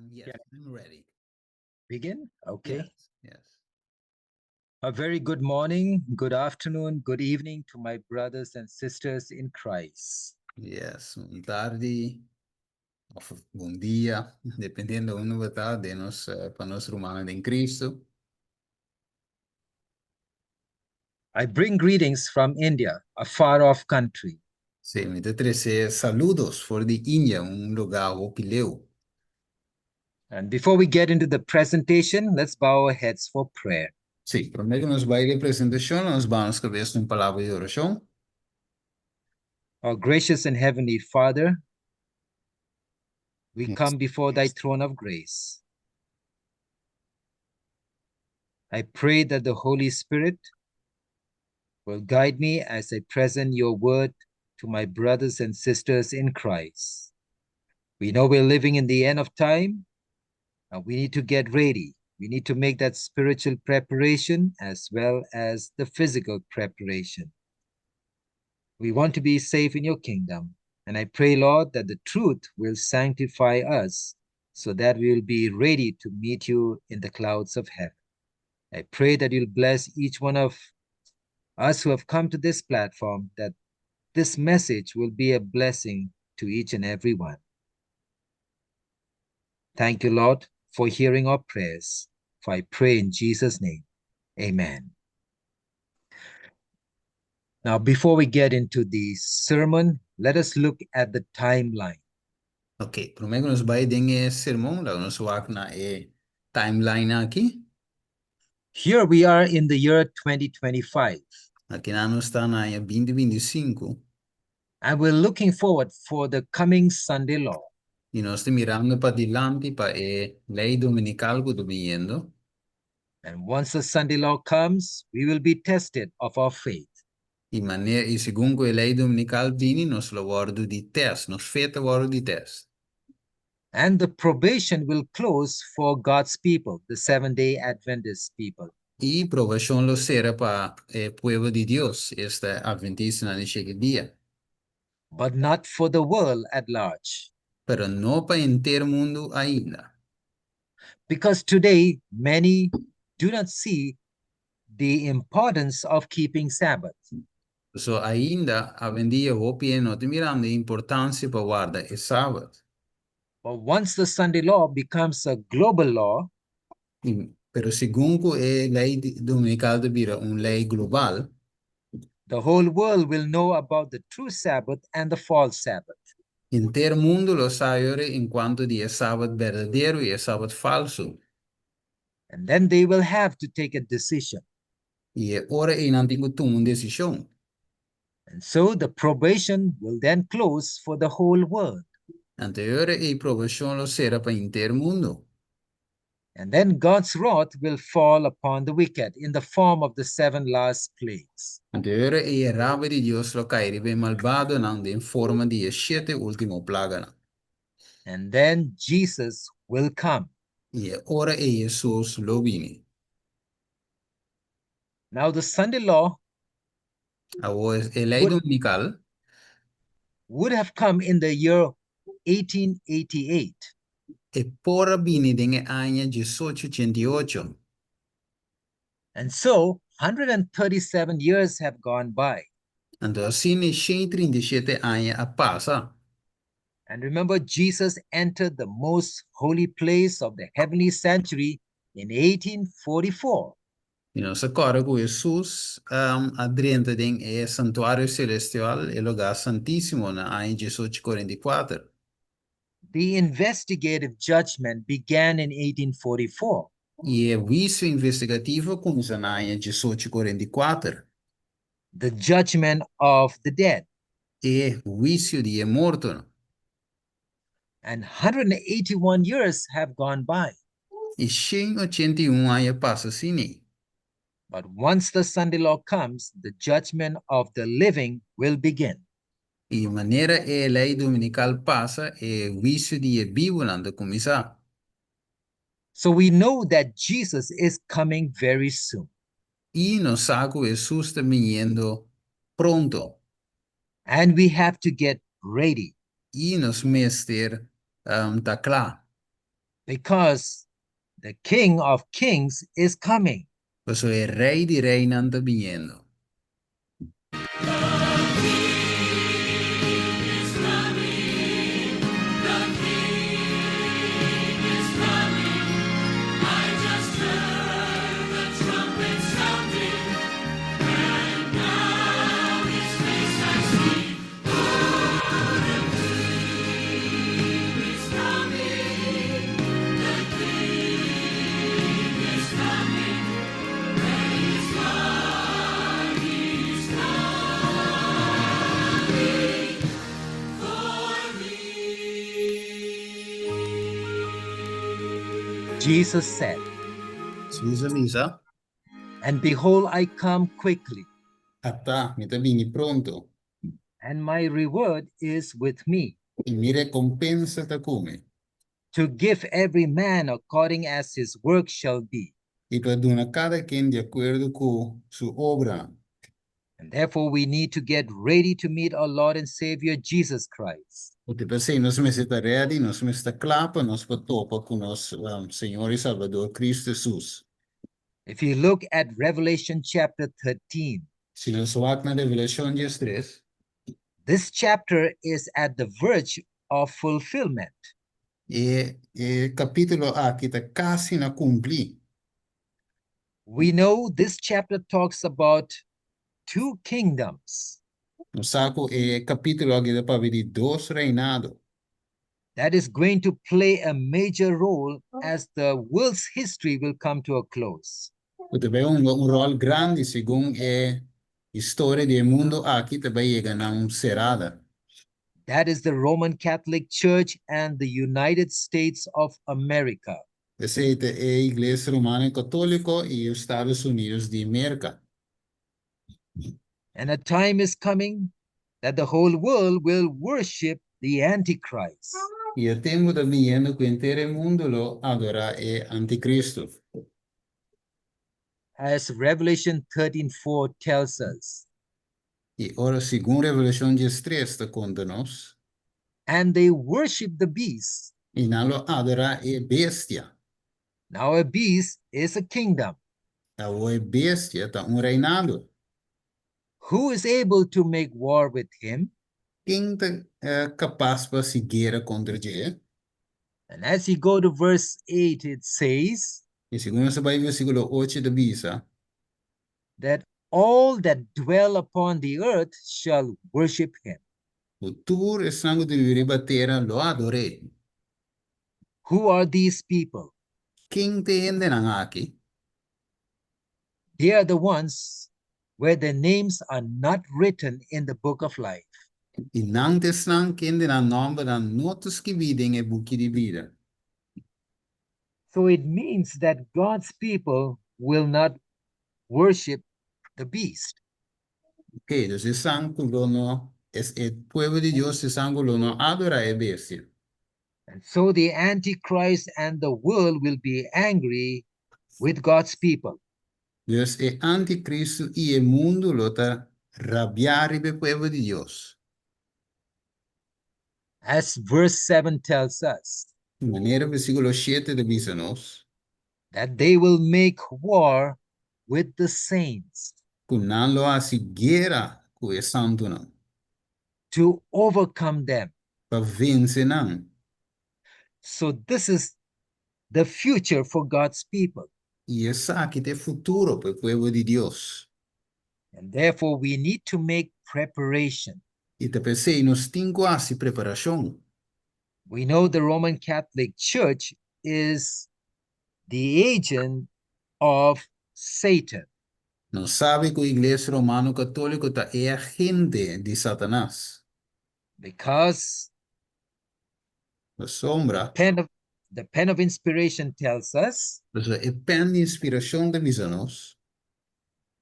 Yes, Yeah. I'm ready. Begin? Okay. Yes. A very good morning, good afternoon, good evening to my brothers and sisters in Christ. Yes, bon tardi òf bon dia, dependiendo unda bo ta, den nos, pa nos rumannan den Cristo. I bring greetings from India, a far off country. Sí, mi ta trese saludos for di India, un lugá hopi leu. And before we get into the presentation, let's bow our heads for prayer. Sí, promé ku nos bai den presentashon, nos baha nos kabes na un palabra di orashon. Our gracious and heavenly Father, we come before thy throne of grace. I pray that the Holy Spirit will guide me as I present your word to my brothers and sisters in Christ. We know we're living in the end of time and we need to get ready. We need to make that spiritual preparation as well as the physical preparation. We want to be safe in your kingdom. And I pray, Lord, that the truth will sanctify us so that we will be ready to meet you in the clouds of heaven. I pray that you'll bless each one of us who have come to this platform, that this message will be a blessing to each and every one. Thank you, Lord, for hearing our prayers. For I pray in Jesus' name. Amen. Now, before we get into the sermon, let us look at the timeline. Ok, promé ku nos bai den e sermon, laga nos wak na e timeline aki. Here we are in the year 2025. Aki nan nos ta na aña binti binti i sinku. And we're looking forward for the coming Sunday law. I nos ta mirando pa dilanti pa e lei dominikal ku ta biniendo. And once the Sunday law comes, we will be tested of our faith. I manera i segun ku e lei dominikal bini, nos lo wòrdu di tèst, nos fe ta wòrdu di tèst. And the probation will close for God's people, the Seventh-day Adventist people. I probashon lo sera pa e pueblo di Dios, esta Adventistanan di shete dia. But not for the world at large. Pero no pa henter mundu ainda. Because today many do not see the importance of keeping Sabbath. Pasobra ainda awendia hopi hende no ta mirando e importancia pa warda e Sabat. But once the Sunday law becomes a global law, I, pero segun cu e ley dominical ta bira un ley global, the whole world will know about the true Sabbath and the false Sabbath. Henter mundo lo sa yora en cuanto di e Sabat berdadero y e Sabat falso. And then they will have to take a decision. I e ora ei nan tin ku tuma un desishon. And so the probation will then close for the whole world. Anto e ora ei probashon lo sera pa henter mundu. And then God's wrath will fall upon the wicked in the form of the seven last plagues. Anto e ora ei e rabia di Dios lo kai riba e malbadonan den forma di e shete ultimo plaganan. And then Jesus will come. I e ora ei Hesus lo bini. Now the Sunday law Awor e lei dominikal would have come in the year 1888. E por a bini den e aña diesocho ochenta i ocho. And so 137 years have gone by. Anto asina e shen i trinta i shete aña a pasa. And remember, Jesus entered the most holy place of the heavenly sanctuary in 1844. I nos a kòrda ku Hesus a drenta den e santuario selestial, e lugá santísimo, na aña diesocho kuarenta i kuater. The investigative judgment began in 1844. I e huisio investigativo a kuminsá na aña diesocho kuarenta i kuater. The judgment of the dead. E huisio di e mortonan. And 181 years have gone by. I shen ochenta i un aña a pasa asina. But once the Sunday law comes, the judgment of the living will begin. I manera e lei dominikal pasa, e huisio di e bibunan ta kuminsá. So we know that Jesus is coming very soon. I nos sa ku Hesus ta biniendo pronto. And we have to get ready. I nos mester ta kla. Because the King of Kings is coming. Paso e Rei di Reinan ta biniendo. Jesus said, Jesus a bisa. And behold, I come quickly. Ata, mi ta bini pronto. And my reward is with me. I mi rekompensa ta ku mi. To give every man according as his work shall be. I pa duna kada ken di akuerdo ku su obranan. And therefore we need to get ready to meet our Lord and Savior Jesus Christ. Ku p'esei nos mester ta ready, nos mester ta kla pa nos por topa ku nos Señor i Salbador Kristu Hesus. If you look at Revelation chapter 13, Si nos wak na Revelashon 13, this chapter is at the verge of fulfillment. E e kapítulo aki ta kasi na kumpli. We know this chapter talks about two kingdoms. Nos sa ku e kapítulo aki ta papia di dos reinado. That is going to play a major role as the world's history will come to a close. Ku ta bai hunga un ròl grandi segun e historia di e mundu aki ta bai yega na un serada. That is the Roman Catholic Church and the United States of America. Esei ta e Iglesia Romano Katóliko i Estados Unidos di Merka. And a time is coming that the whole world will worship the Antichrist. I e tempu ta biniendo ku henter e mundu lo adorá e Antikristu. As Revelation 13:4 tells us. I ora segun Revelashon 13 ta konta nos. And they worship the beast. I nan lo adorá e bestia. Now a beast is a kingdom. Awor e bestia ta un reinado. Who is able to make war with him? Ken ta kapas pa hasi guera kontra dje? And as you go to verse 8, it says. I segun nos ta bai versíkulo 8 ta bisa. That all that dwell upon the earth shall worship him. Ku tur esnan ku ta biba riba tera lo ador'é. Who are these people? Ken ta e hendenan aki? They are the ones where their names are not written in the book of life. I nan ta esnan kende nan nòmbernan no ta skibí den e buki di bida. So it means that God's people will not worship the beast. Oké, dus esnan ku lo no, es e pueblo di Dios esnan ku lo no adorá e bestia. And so the Antichrist and the world will be angry with God's people. Dus e Anticristo i e mundu lo ta rabiá riba e pueblo di Dios. As verse 7 tells us. Manera versíkulo 7 ta bisa nos. That they will make war with the saints. Ku nan lo hasi guera ku e santunan. To overcome them. Pa vense nan. So this is the future for God's people. I esaki ta e futuro pa e pueblo di Dios. And therefore we need to make preparation. I ta p'esei nos tin ku hasi preparashon. We know the Roman Catholic Church is the agent of Satan. Nos sabi ku Iglesia Romano Katóliko ta e agente di Satanas. Because Pasobra. Pen of, the pen of inspiration tells us. Pasobra e pen di inspirashon ta bisa nos.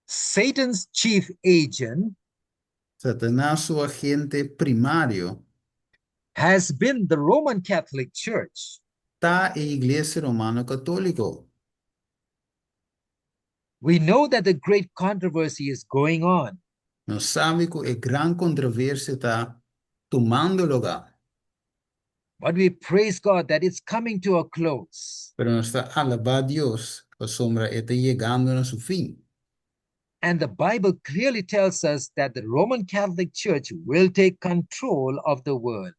Satan's chief agent. Satanas su agente primario. Has been the Roman Catholic Church. Ta e Iglesia Romano Katóliko. We know that the great controversy is going on. Nos sabi ku e gran kontroversia ta tumando lugá. But we praise God that it's coming to a close. Pero nos ta alabá Dios pasobra e ta yegando na su fin. And the Bible clearly tells us that the Roman Catholic Church will take control of the world.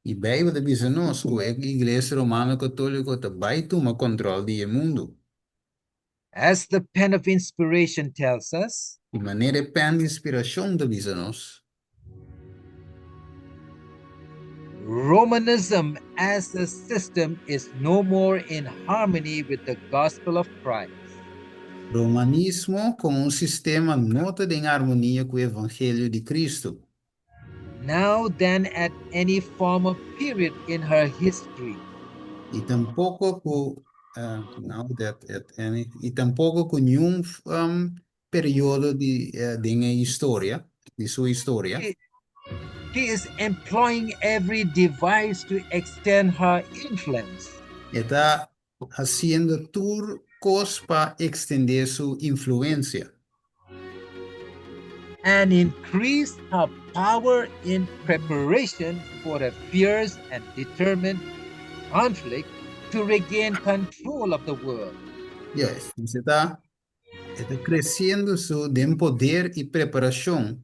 I Beibel ta bisa nos ku e Iglesia Romano Katóliko ta bai tuma kòntròl di e mundu. As the pen of inspiration tells us, I manera e pèn di inspirashon ta bisa nos, Romanism as a system is no more in harmony with the gospel of Christ. Romanismo komo un sistema no ta den armonia ku e evangelio di Kristu. Now than at any former period in her history. I tampoko ku now that at any i tampoko ku niun periodo di den e historia, di su historia. She is employing every device to extend her influence. E ta hasiendo tur kos pa ekstendé su influensia. And increase her power in preparation for a fierce and determined conflict to regain control of the world. Yes, e ta E ta kresiendo su den poder i preparashon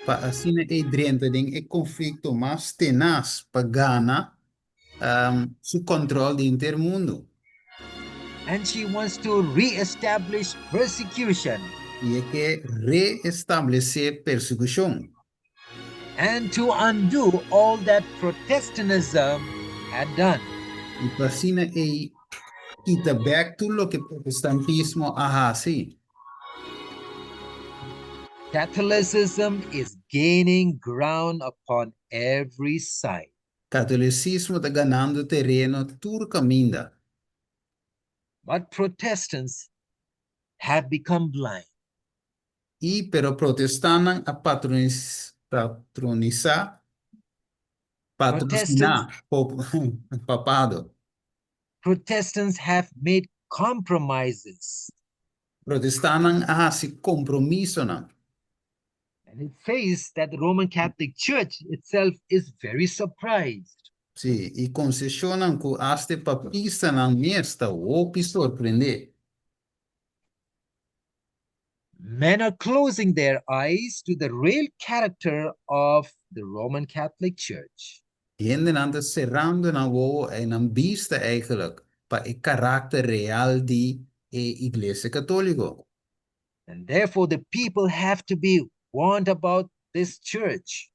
pa asina ei drenta den e konflikto mas tenas pa gana su kòntròl di henter mundu. And she wants to re-establish persecution. I e ke re-establesé persekushon. And to undo all that Protestantism had done. I pa asina ei kita bek tur loke protestantismo a hasi. Catholicism is gaining ground upon every side. Catolicismo ta ganando tereno tur caminda. But Protestants have become blind. I pero protestannan a patronisá, patrosiná, papado. Protestants have made compromises. Protestannan a hasi kompromisonan. And it says that the Roman Catholic Church itself is very surprised. Sí, i konseshonnan ku asta e papistanan mes ta hopi sorprendé. Men are closing their eyes to the real character of the Roman Catholic Church. Hendenan ta serando nan wowo i nan bista eigenlijk pa e karakter real di e Iglesia Katóliko. And therefore the people have to be warned about this church.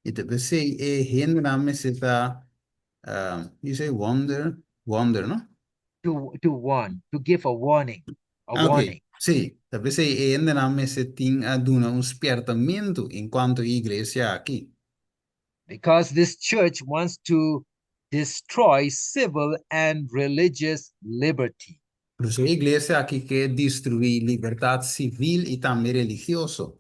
I ta p'esei e hendenan mester ta, you say wonder, wonder, no? To, to warn, to give a warning, a okay. warning. Sí, ta p'esei e hendenan mester tin a duna un spiertamentu en cuanto e iglesia aki. Because this church wants to destroy civil and religious liberty. Pues e iglesia aki ke destruí libertat sivil i tambe religioso.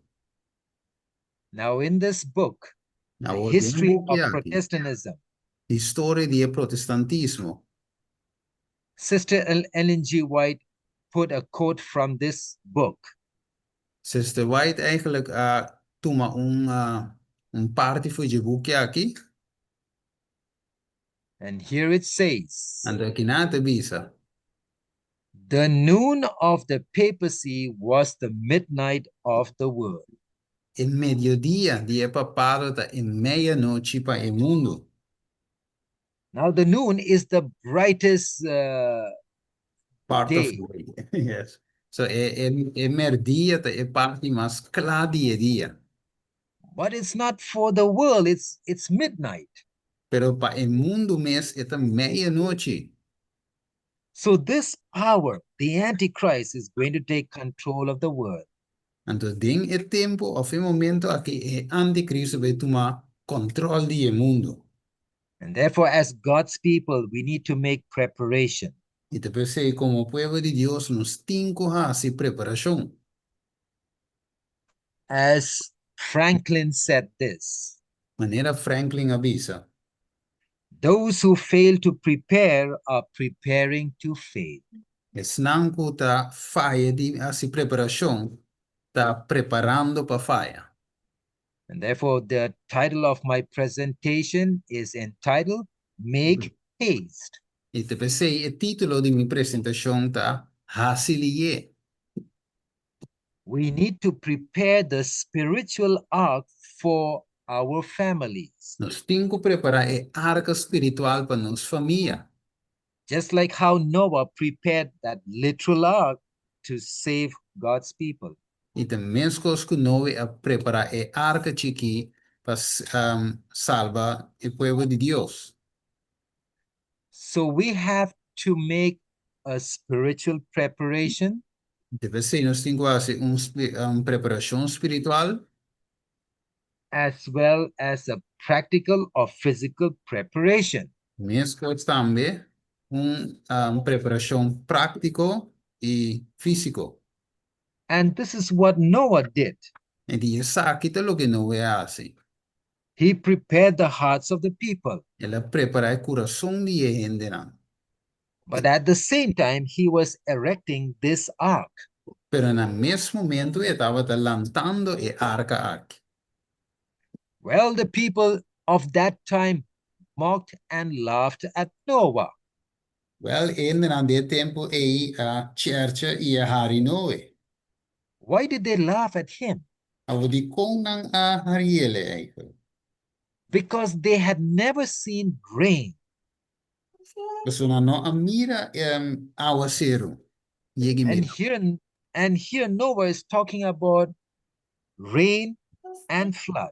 Now in this book, The History of Protestantism, Historia di e Protestantismo. Sister Ellen G. White put a quote from this book. Sister White eigenlijk a tuma un un parti for dje buki aki. And here it says. Anto akinan ta bisa. The noon of the papacy was the midnight of the world. E mediodia di e papado ta e meianochi pa e mundu. Now the noon is the brightest Part of the day. Yes. So e e e merdia ta e parti mas kla di e dia. But it's not for the world, it's it's midnight. Pero pa e mundu mes e ta meianochi. So this power, the Antichrist, is going to take control of the world. Anto den e tempu òf e momento aki e Anticristo bai tuma kòntròl di e mundu. And therefore as God's people we need to make preparation. I ta p'esei komo pueblo di Dios nos tin ku hasi preparashon. As Franklin said this. Manera Franklin a bisa. Those who fail to prepare are preparing to fail. Esnan ku ta faya di hasi preparashon ta preparando pa faya. And therefore the title of my presentation is entitled Make Haste. I ta p'esei e título di mi presentashon ta Hasi Lihé. We need to prepare the spiritual ark for our families. Nos tin ku prepará e arka spiritual pa nos famia. Just like how Noah prepared that literal ark to save God's people. I ta meskos ku Noe a prepará e arka chikí pa salba e pueblo di Dios. So we have to make a spiritual preparation. P'esei nos tin ku hasi un preparashon spiritual. As well as a practical or physical preparation. Meskos tambe un preparashon práktiko i físiko. And this is what Noah did. I esaki ta loke Noe a hasi. He prepared the hearts of the people. El a prepará e kurason di e hendenan. But at the same time, he was erecting this ark. Pero na mes momento e tabata lantando e arka aki. Well, the people of that time mocked and laughed at Noah. Wèl, e hendenan di e tempu ei a chèrcha i a hari Noe. Why did they laugh at him? Awor dikon nan a hariele eigenlijk? Because they had never seen rain. Pasobra nan no a mira awaseru yegi And mira. here, and here Noah is talking about rain and flood.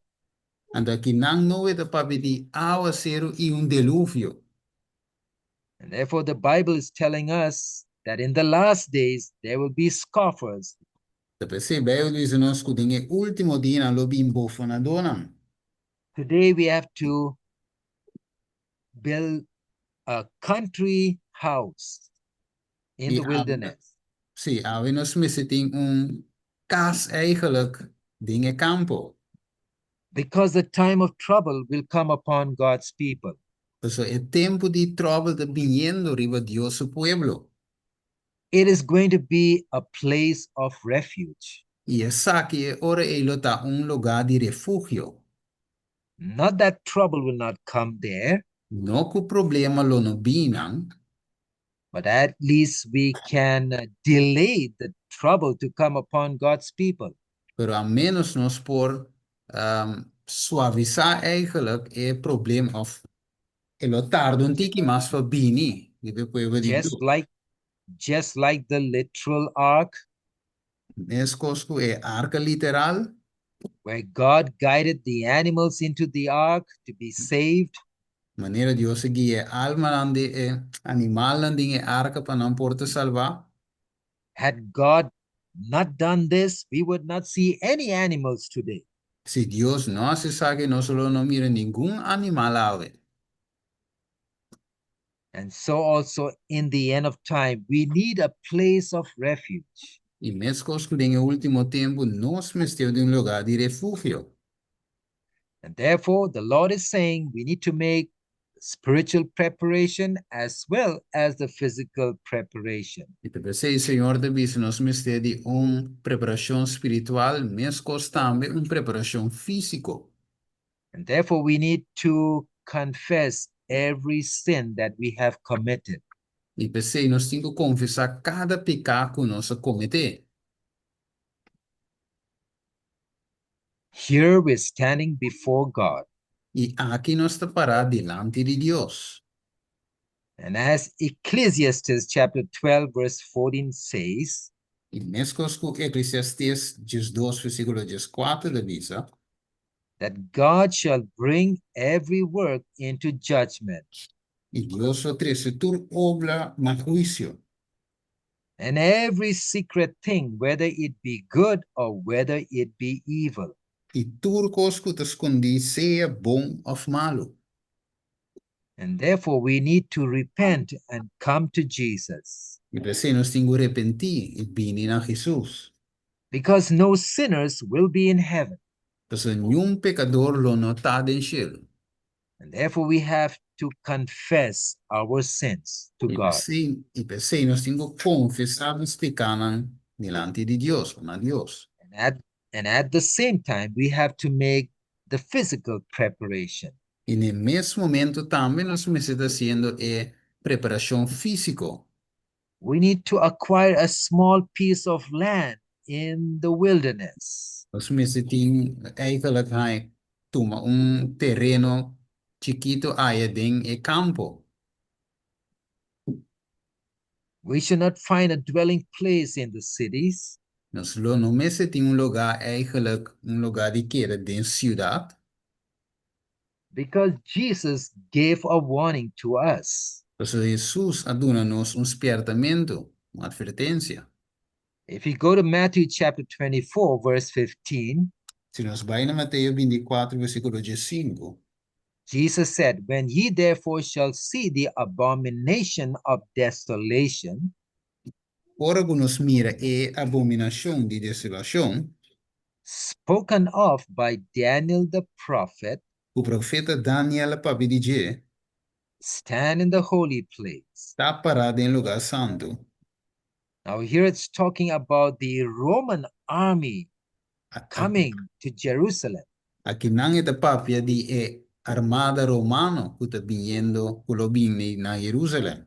Anto akinan Noe ta papia di awaseru i un deluvio. And therefore the Bible is telling us that in the last days there will be scoffers. Ta p'esei Bijbel ta bisa nos ku den e último dianan lo bin bofonadónan. Today we have to build a country house in the wilderness. Sí, awe nos mester tin un kas eigenlijk den e kampo. Because the time of trouble will come upon God's people. Pasobra e tempu di tròbel ta biniendo riba Dios su pueblo. It is going to be a place of refuge. I esaki e ora ei lo ta un lugá di refugio. Not that trouble will not come there. No ku problema lo no binan. But at least we can delay the trouble to come upon God's people. Pero al menos nos por suavisá eigenlijk e problema òf e lo tarda un tiki mas pa bini riba e pueblo di Just Dios. like just like the literal ark. Meskos ku e arka literal. Where God guided the animals into the ark to be saved. Manera Dios a guia e almanan di e animalnan den e arka pa nan por ta salbá. Had God not done this, we would not see any animals today. Si Dios no hasi esaki, nos lo no mira ningun animal awe. And so also in the end of time, we need a place of refuge. I meskos ku den e último tempu, nos mester di un lugá di refugio. And therefore, the Lord is saying we need to make spiritual preparation as well as the physical preparation. I ta p'esei Señor ta bisa nos mester di un preparashon spiritual, meskos tambe un preparashon físiko. And therefore we need to confess every sin that we have committed. I p'esei nos tin ku konfesá kada piká ku nos a kometé. Here we're standing before God. I aki nos ta pará dilanti di Dios. And as Ecclesiastes chapter 12 verse 14 says. I meskos ku Eklesiastes 12 versíkulo 14 ta bisa. That God shall bring every work into judgment. I Dios lo trese tur obra na huisio. And every secret thing, whether it be good or whether it be evil. I tur kos ku ta skondí, sea bon òf malu. And therefore we need to repent and come to Jesus. I p'esei nos tin ku repentí i bini na Hesus. Because no sinners will be in heaven. Pasobra niun pekador lo no ta den shelu. And therefore we have to confess our sins to I God. p'esei, i p'esei nos tin ku konfesá nos pikánan dilanti di Dios, o na Dios. And at, and at the same time we have to make the physical preparation. I na mes momento tambe nos mester ta hasiendo e preparashon físiko. We need to acquire a small piece of land in the wilderness. Nos mester tin eigenlijk hai tuma un tereno chikitu aya den e kampo. We should not find a dwelling place in the cities. Nos lo no mester tin un lugá eigenlijk un lugá di keda den siudat. Because Jesus gave a warning to us. Pasobra Hesus a duna nos un spièrtamentu, un atvertensia. If you go to Matthew chapter 24, verse 15, Si nos bai na Mateo 24, versíkulo 15, Jesus said, "When ye therefore shall see the abomination of desolation," Ora ku nos mira e abominashon di desolashon, "spoken of by Daniel the prophet," ku profeta Daniel a papia di dje, "stand in the holy place." Ta pará den lugá santu. Now, here it's talking about the Roman army coming to Jerusalem. Akinan e ta papia di e armada romano ku ta biniendo, ku lo bini na Jerusalèm.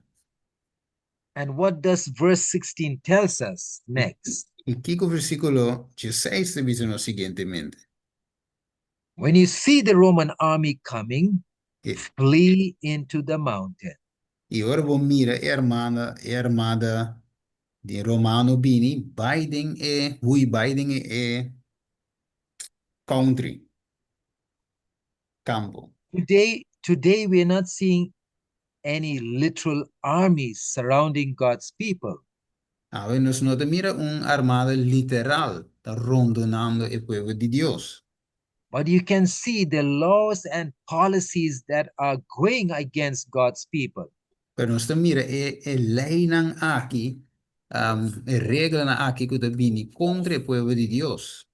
And what does verse 16 tells us next? I kiko versíkulo 16 ta bisa nos siguientemente? "When you see the Roman army coming, flee into the mountain." I ora bo mira e armada di romano bini, bai den e, hui bai den e country, kampo. Today we are not seeing any literal armies surrounding God's people. Awe nos no ta mira un armada literal ta rondonando e pueblo di Dios. But you can see the laws and policies that are going against God's people. Pero nos ta mira e leinan aki, e reglanan aki ku ta bini kontra e pueblo di Dios.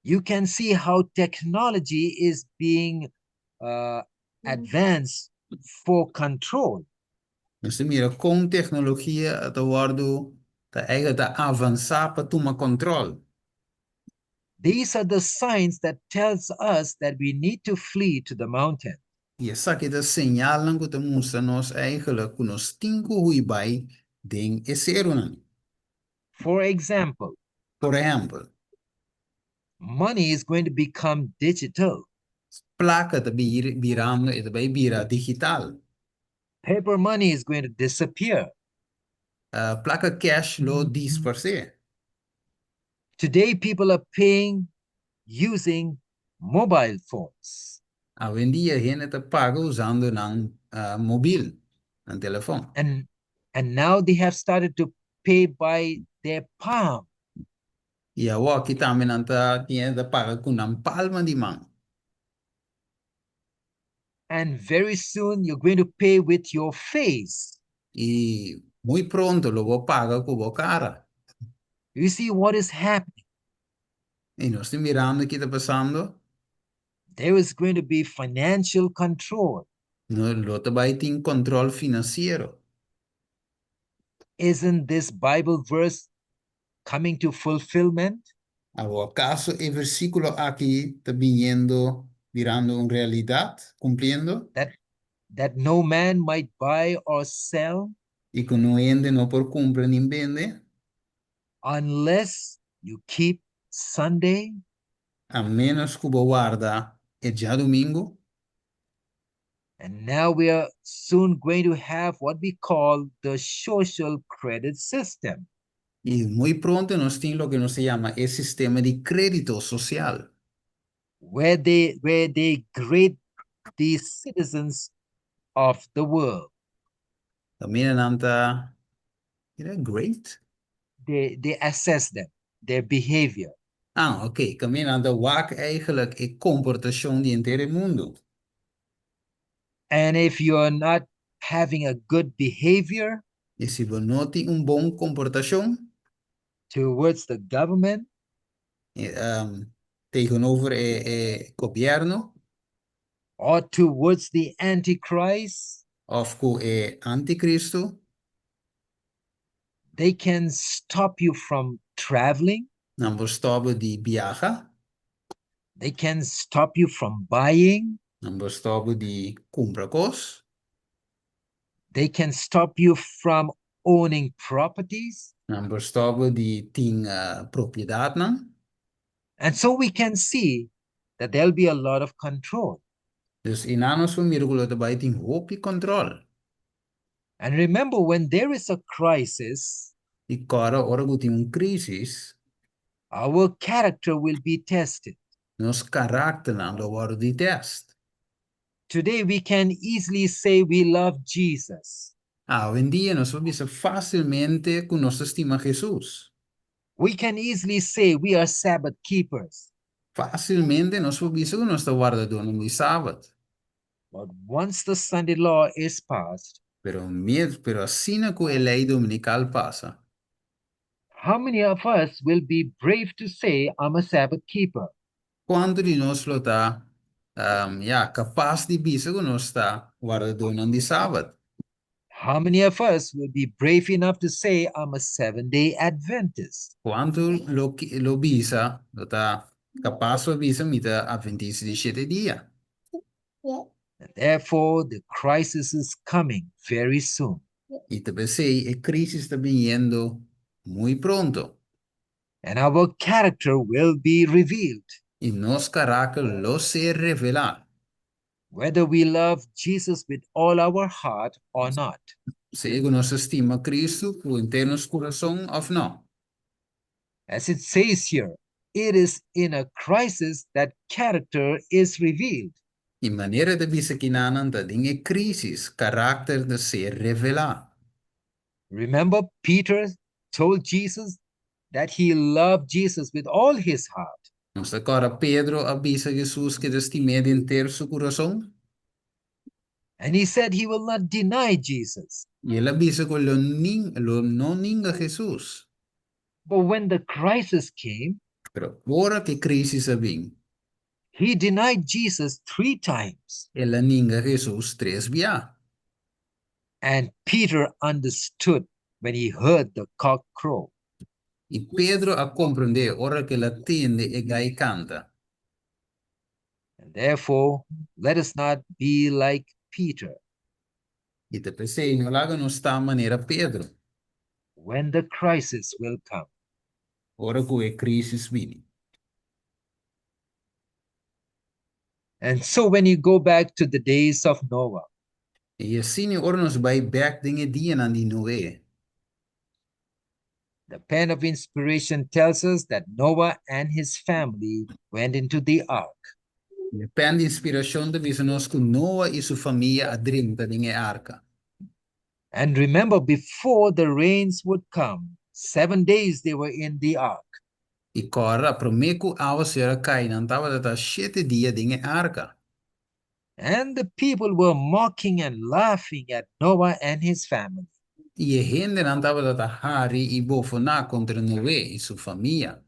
You can see how technology is being advanced for control. Nos ta mira kon teknologia ta wòrdu ta eigenlijk ta avansá pa tuma kontròl. These are the signs that tells us that we need to flee to the mountain. I esaki ta señalnan ku ta mustra nos eigenlijk ku nos tin ku hui bai den e serunan. For example, Por ehèmpel, money is going to become digital. Plaka ta birando e ta bai bira digital. Paper money is going to disappear. Plaka cash lo disparsé. Today, people are paying using mobile phones. Awendia hende ta paga usando nan mobil, nan telefòn. And now they have started to pay by their palm. I awor aki tambe nan ta tin ta paga ku nan palma di man. And very soon you're going to pay with your face. I muy pronto lo bo paga ku bo kara. You see what is happening? I nos ta mirando kiko ta pasando. There is going to be financial control. No, lo ta bai tin kontròl finansiero. Isn't this Bible verse coming to fulfillment? Akaso e versíkulo aki ta biniendo, birando un realidat, kumpliendo? That no man might buy or sell I ku niun hende no por kumpra ni bende, unless you keep Sunday? A ménos ku bo warda e djadumingu. And now we are soon going to have what we call the social credit system. I muy pronto nos tin loke nos ta yama e sistema di krédito sosial. Where they grade the citizens of the world. Kaminda nan ta, mira, great. They assess them, their behavior. Ah, ok. Kaminda nan ta wak eigenlijk e komportashon di henter mundu. And if you're not having a good behavior I si bo no tin un bon komportashon towards the government, tegenover e gobièrnu or towards the Antichrist, òf ku e antikristu, they can stop you from traveling. Nan por stòp bo di biaha, They can stop you from buying. Nan por stòp bo di kumpra kos. They can stop you from owning properties. Nan por stòp bo di tin propiedatnan. And so we can see that there'll be a lot of control. Dus einan nos por mira ku lo ta bai tin hopi kòntròl. And remember, when there is a crisis, I kòrda ora ku tin un krísis, our character will be tested. Nos karakternan lo wòrdu di tèst. Today we can easily say we love Jesus. Awendia nos por bisa fásilmente ku nos ta stima Hesus. We can easily say we are Sabbath keepers. Fásilmente nos por bisa ku nos ta wardadónan di Sabat. But once the Sunday law is passed, Pero pero asina ku e lei dominikal pasa, how many of us will be brave to say, "I'm a Sabbath keeper"? Kuantu di nos lo ta, ya, kapas di bisa ku nos ta wardadónan di Sabat? How many of us will be brave enough to say, "I'm a Seventh-day Adventist"? Kuantu lo lo bisa, lo ta kapas pa bisa, "Mi ta Adventista di shete dia"? And therefore, the crisis is coming very soon. I ta p'esei e krísis ta biniendo muy pronto. And our character will be revealed. I nos karakter lo ser revelá. Whether we love Jesus with all our heart or not. Sea ku nos ta stima Kristu ku henter nos kurason òf nò. As it says here, it is in a crisis that character is revealed. I manera ta bisa kinanan ta den e krísis karakter ta ser revelá. Remember, Peter told Jesus that he loved Jesus with all his heart. Nos ta kòrda Pedro a bisa Hesus ku e ta stim'é den henter su kurason. And he said he will not deny Jesus. I el a bisa ku lo lo no ninga Hesus. But when the crisis came, Pero ora ku e krísis a bin, he denied Jesus three times. El a ninga Hesus tres bia. And Peter understood when he heard the cock crow. I Pedro a komprondé ora ku el a tende e gai kanta. And therefore, let us not be like Peter. I ta p'esei no laga nos ta manera Pedro. When the crisis will come. Ora ku e krísis bini. And so when you go back to the days of Noah, I asina ora nos bai bèk den e dianan di Noe, the pen of inspiration tells us that Noah and his family went into the ark. E pèn di inspirashon ta bisa nos ku Noa i su famia a drenta den e arka. And remember, before the rains would come, 7 days they were in the ark. I kòrda, promé ku áwaseru a kai, nan tabata ta shete dia den e arka. And the people were mocking and laughing at Noah and his family. I e hendenan tabata ta hari i bofoná kontra Noe i su famia.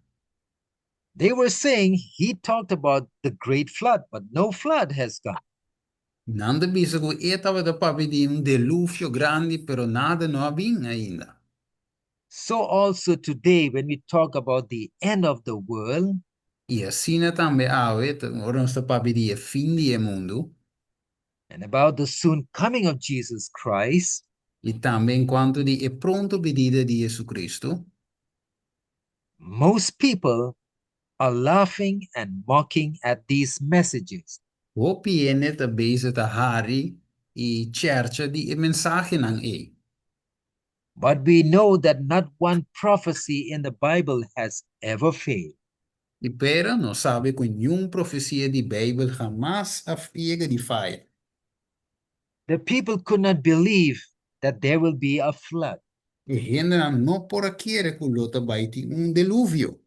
They were saying he talked about the great flood, but no flood has come. Nan ta bisa ku e tabata papia di un deluvio grandi, pero nada no a bin ainda. So also today, when we talk about the end of the world, I asina tambe awe, ora nos ta papia di e fin di e mundu, and about the soon coming of Jesus Christ, i tambe en kuanto di e pronto binida di Jesucristo, most people are laughing and mocking at these messages. Hopi hende ta bezig ta hari i chèrcha di e mensahenan ei. But we know that not one prophecy in the Bible has ever failed. I pero nos sabe ku ningun profesia di Beibel hamas a yega di faya. The people could not believe that there will be a flood E hendenan no por a kere ku lo ta bai tin un deluvio.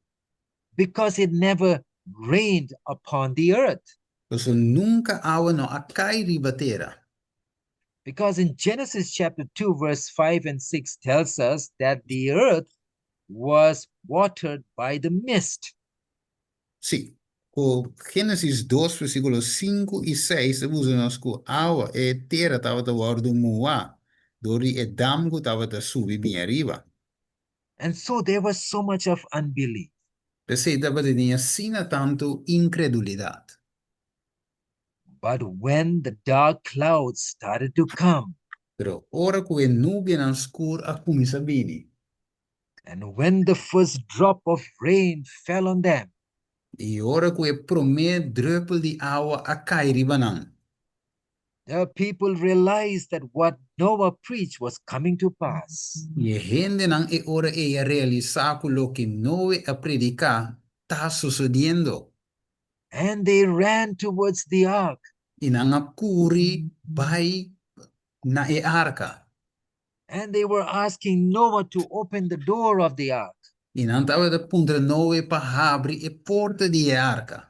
Because it never rained upon the earth. Pasobra nunka awa no a kai riba tera. Because in Genesis chapter 2, verse 5 and 6 tells us that the earth was watered by the mist. Si, ku Génesis 2, versíkulo 5 i 6, ta bisa nos ku awa, e tera tabata wòrdu muhá dor di e damp ku tabata subi bin ariba. And so there was so much of unbelief. P'esei tabatin asina tantu inkredulidat. But when the dark clouds started to come, Pero ora ku e nubianan skur a kuminsá bini, and when the first drop of rain fell on them, i ora ku e promé drùpel di awa a kai riba nan, the people realized that what Noah preached was coming to pass. I e hendenan e ora ei a realisá ku loke Noe a prediká ta sosodiendo. And they ran towards the ark. I nan a kore bai na e arka. And they were asking Noah to open the door of the ark. I nan tabata puntra Noe pa habri e porta di e arka.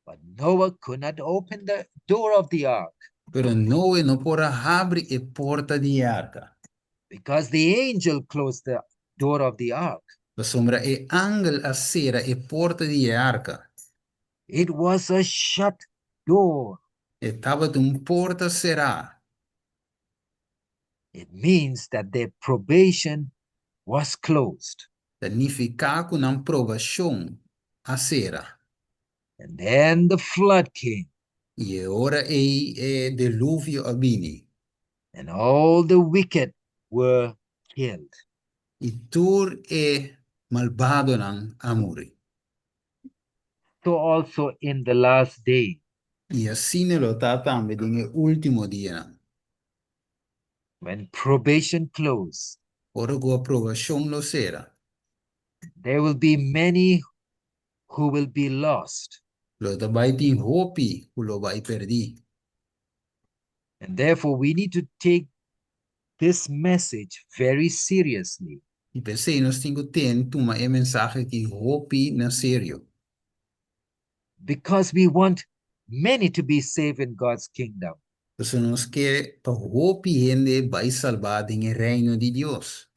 But Noah could not open the door of the ark Pero Noe no por a habri e porta di e arka, because the angel closed the door of the ark. pasobra e angel a sera e porta di e arka. It was a shut door. E tabata un porta será. It means that their probation was closed. Ta nifiká ku nan probashon a sera. And then the flood came, I e ora ei e diluvio a bini, and all the wicked were killed. I tur e malbadonan a muri. So also in the last day, I asina lo ta tambe den e último dianan, when probation closes, ora ku probashon lo sera, there will be many who will be lost. Lo ta bai tin hopi ku lo bai pèrdí. And therefore, we need to take this message very seriously. I p'esei nos tin ku tuma e mensahe akí hopi na serio, because we want many to be saved in God's kingdom. Pasobra nos ke pa hopi hende bai salba den e reino di Dios.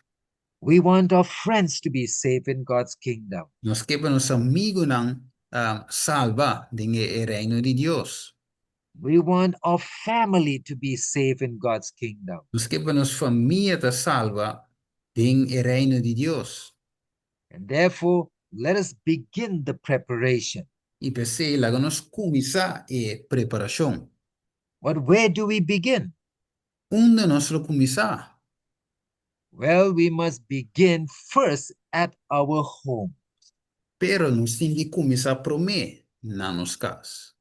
We want our friends to be saved in God's kingdom. Nos ke pa nos amigunan salba den e reino di Dios. We want our family to be saved in God's kingdom. Nos ke pa nos famia ta salba den e reino di Dios. And therefore, let us begin the preparation. I p'esei laga nos kuminsá e preparashon. But where do we begin? Unda nos lo kuminsá? Well, we must begin first at our home. Pero nos tin ku kuminsá promé na nos kas.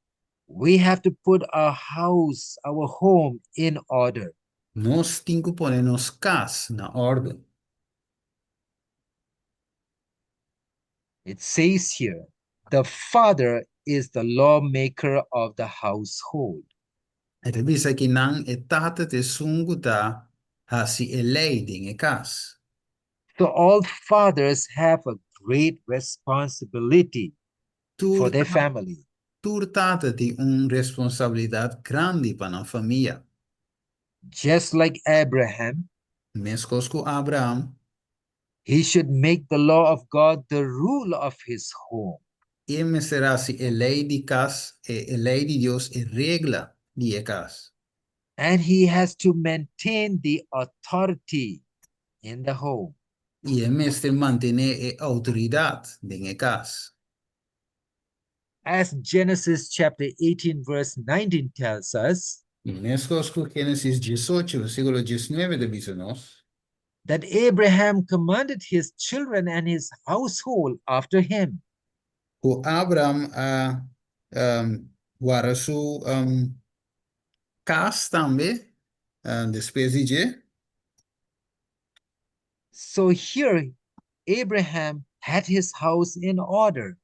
We have to put our house, our home in order. Nos tin ku pone nos kas na òrdu. It says here, the father is the lawmaker of the household. E ta bisa akinan e tata ta esun ku ta hasi e lei den e kas. So all fathers have a great responsibility for Tur their family. Tur tata tin un responsabilidat grandi pa nan famia. Just like Abraham, Meskos ku Abraham, he should make the law of God the rule of his home. E mester hasi e lei di kas, e lei di Dios e regla di e kas. And he has to maintain the authority in the home. I e mester mantené e outoridat den e kas. As Genesis chapter 18 verse 19 tells us, I meskos ku Génesis 18 versíkulo 19 ta bisa nos, that Abraham commanded his children and his household after him. Ku Abraham a warda su kas tambe despues di dje. So here Abraham had his house in order.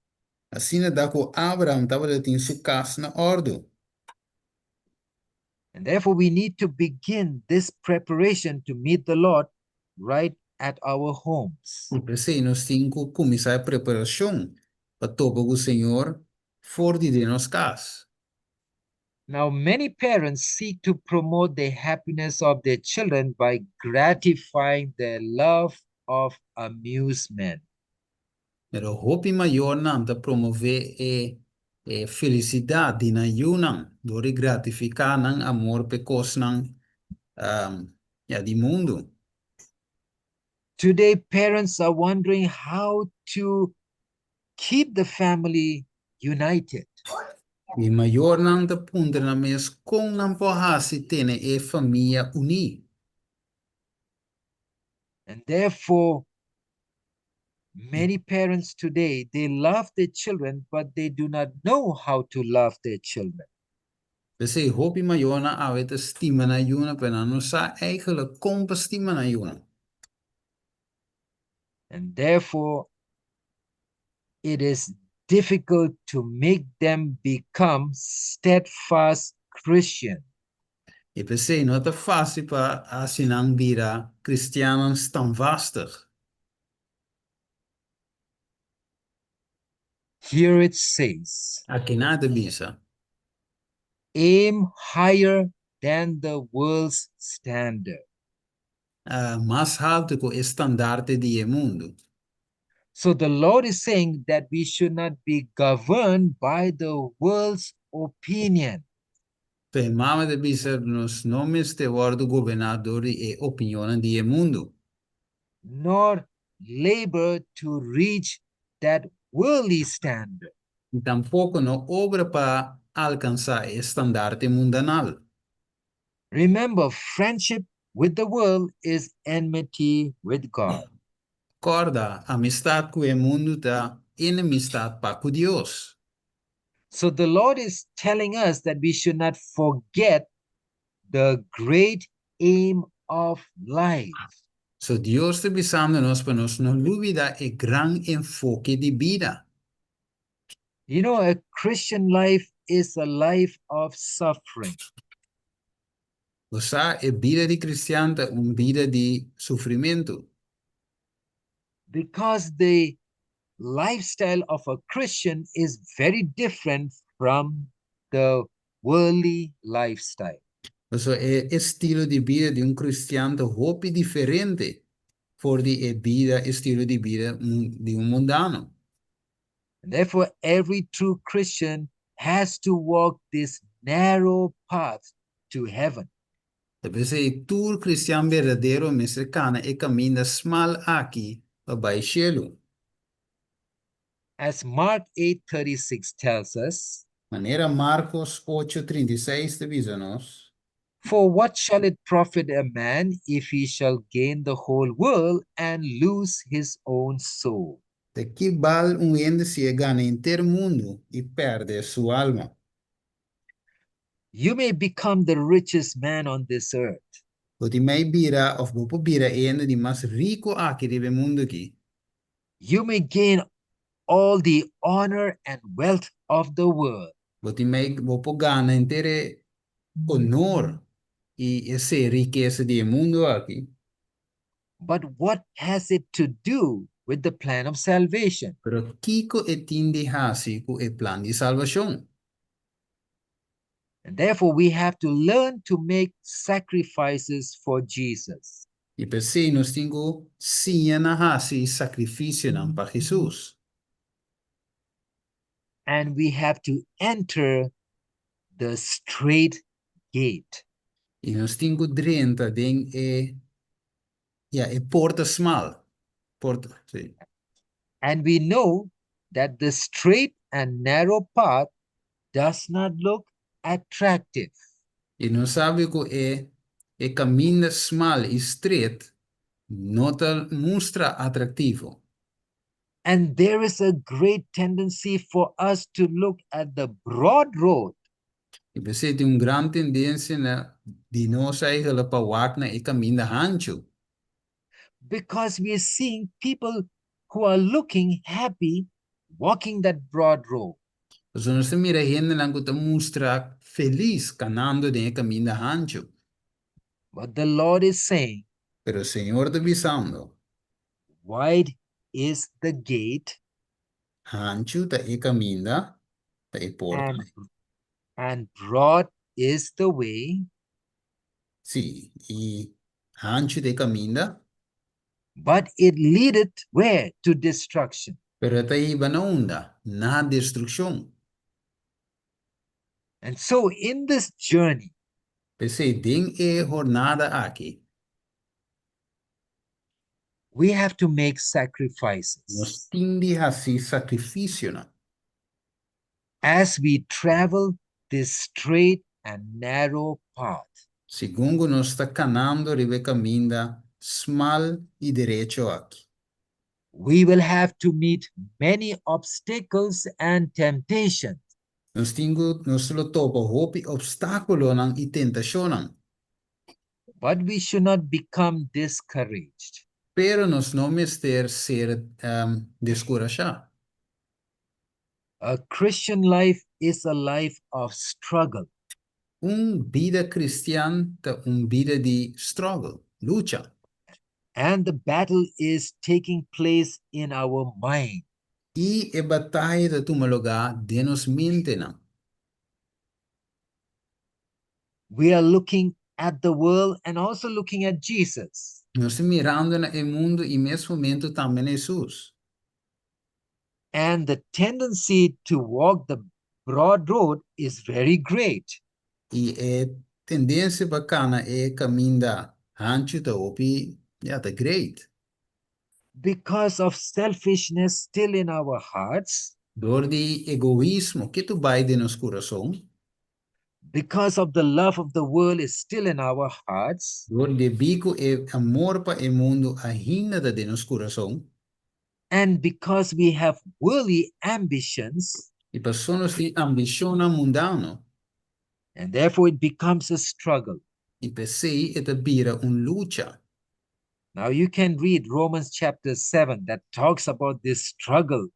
Asina ta ku Abraham tabatin su kas na òrdu. And therefore we need to begin this preparation to meet the Lord right at our homes. I p'esei nos tin ku kuminsá e preparashon pa topa ku Señor for di den nos kas. Now, many parents seek to promote the happiness of their children by gratifying their love of amusement. Pero hopi mayornan ta promové e e felisidat di nan yunan dor di gratifiká nan amor p'e kosnan ya di mundu. Today, parents are wondering how to keep the family united. E mayornan ta puntra nan mes kon nan por hasi tene e famia uní. And therefore, many parents today, they love their children, but they do not know how to love their children. P'esei hopi mayornan awe ta stima nan yunan, pero nan no sa eigenlijk kon pa stima nan yunan. And therefore, it is difficult to make them become steadfast Christian. I p'esei no ta fásil pa hasi nan bira kristiannan standvastig. Here it says. Aki nan ta bisa. Aim higher than the world's standard. Mas haltu ku e standarte di e mundu. So the Lord is saying that we should not be governed by the world's opinion. Fe mama ta bisa nos no mester wòrdu goberná dor di e opinionnan di e mundu. Nor labor to reach that worldly standard. I tampoko no obra pa alkansá e standarte mundanal. Remember, friendship with the world is enmity with God. Kòrda, amistat ku e mundu ta enemistat pa ku Dios. So the Lord is telling us that we should not forget the great aim of life. So Dios ta bisando nos pa nos no lubida e gran enfoke di bida. A Christian life is a life of suffering. Bo sa, e bida di kristian ta un bida di sufrimentu. Because the lifestyle of a Christian is very different from the worldly lifestyle. Pasobra e estilo di bida di un kristian ta hopi diferente for di e bida, estilo di bida di un mundano. And therefore, every true Christian has to walk this narrow path to heaven. Ta p'esei tur kristian berdadero mester kana e kaminda smal aki pa bai shelu. As Mark 8:36 tells us. Manera Markos 8:36 ta bisa nos. For what shall it profit a man if he shall gain the whole world and lose his own soul? Ta ki bal un hende si e gana henter mundu i pèrdè su alma? You may become the richest man on this earth. Bo tin mei bira òf bo por bira e hende di mas riku aki riba e mundu aki. You may gain all the honor and wealth of the world. Bo tin mei bo por gana henter e honor i esei rikesa di e mundu aki. But what has it to do with the plan of salvation? Pero kiko e tin di hasi ku e plan di salbashon? And therefore we have to learn to make sacrifices for Jesus. I p'esei nos tin ku siña na hasi sakrifisionan pa Hesus. And we have to enter the straight gate. I nos tin ku drenta den e, ya, e porta smal. Porta, si. And we know that the straight and narrow path does not look attractive. I nos sabi ku e e kaminda smal i stret no ta mustra atraktivo. And there is a great tendency for us to look at the broad road. I p'esei tin un gran tendensia na di nos eigenlijk pa wak na e kaminda hanchu. Because we are seeing people who are looking happy walking that broad road. Pasobra nos ta mira hendenan ku ta mustra felis kanando den e kaminda hanchu. But the Lord is saying. Pero Señor ta bisando. Wide is the gate. Hanchu ta e kaminda, ta e porta. And broad is the way. Sí, i hanchu ta e kaminda. But it leadeth where? To destruction. Pero e ta hiba na unda? Na destrukshon. And so in this journey. P'esei den e hornada aki. We have to make sacrifices. Nos tin di hasi sakrifisionan. As we travel this straight and narrow path, Segun nos ta kanando riba e kaminda smal i derecho aki, we will have to meet many obstacles and temptations. Nos tin ku nos lo topa hopi opstákulonan i tentashonnan. But we should not become discouraged. Pero nos no mester ser deskurashá. A Christian life is a life of struggle. Un bida kristian ta un bida di struggle, lucha. And the battle is taking place in our mind. I e bataya ta tuma lugá den nos mentenan. We are looking at the world and also looking at Jesus. Nos ta mirando na e mundu i mes momento tambe na Hesus. And the tendency to walk the broad road is very great. I e tendensia pa kana e kaminda hanchu ta hopi, ya, ta great. Because of selfishness still in our hearts, Dor di egoismo ku ta bai den nos kurason, because of the love of the world is still in our hearts, dor di ku e amor pa e mundu ainda ta den nos kurason, and because we have worldly ambitions, i pasobra nos tin ambishon mundano, and therefore it becomes a struggle. I p'esei e ta bira un lucha. Now you can read Romans chapter 7 that talks about this struggle.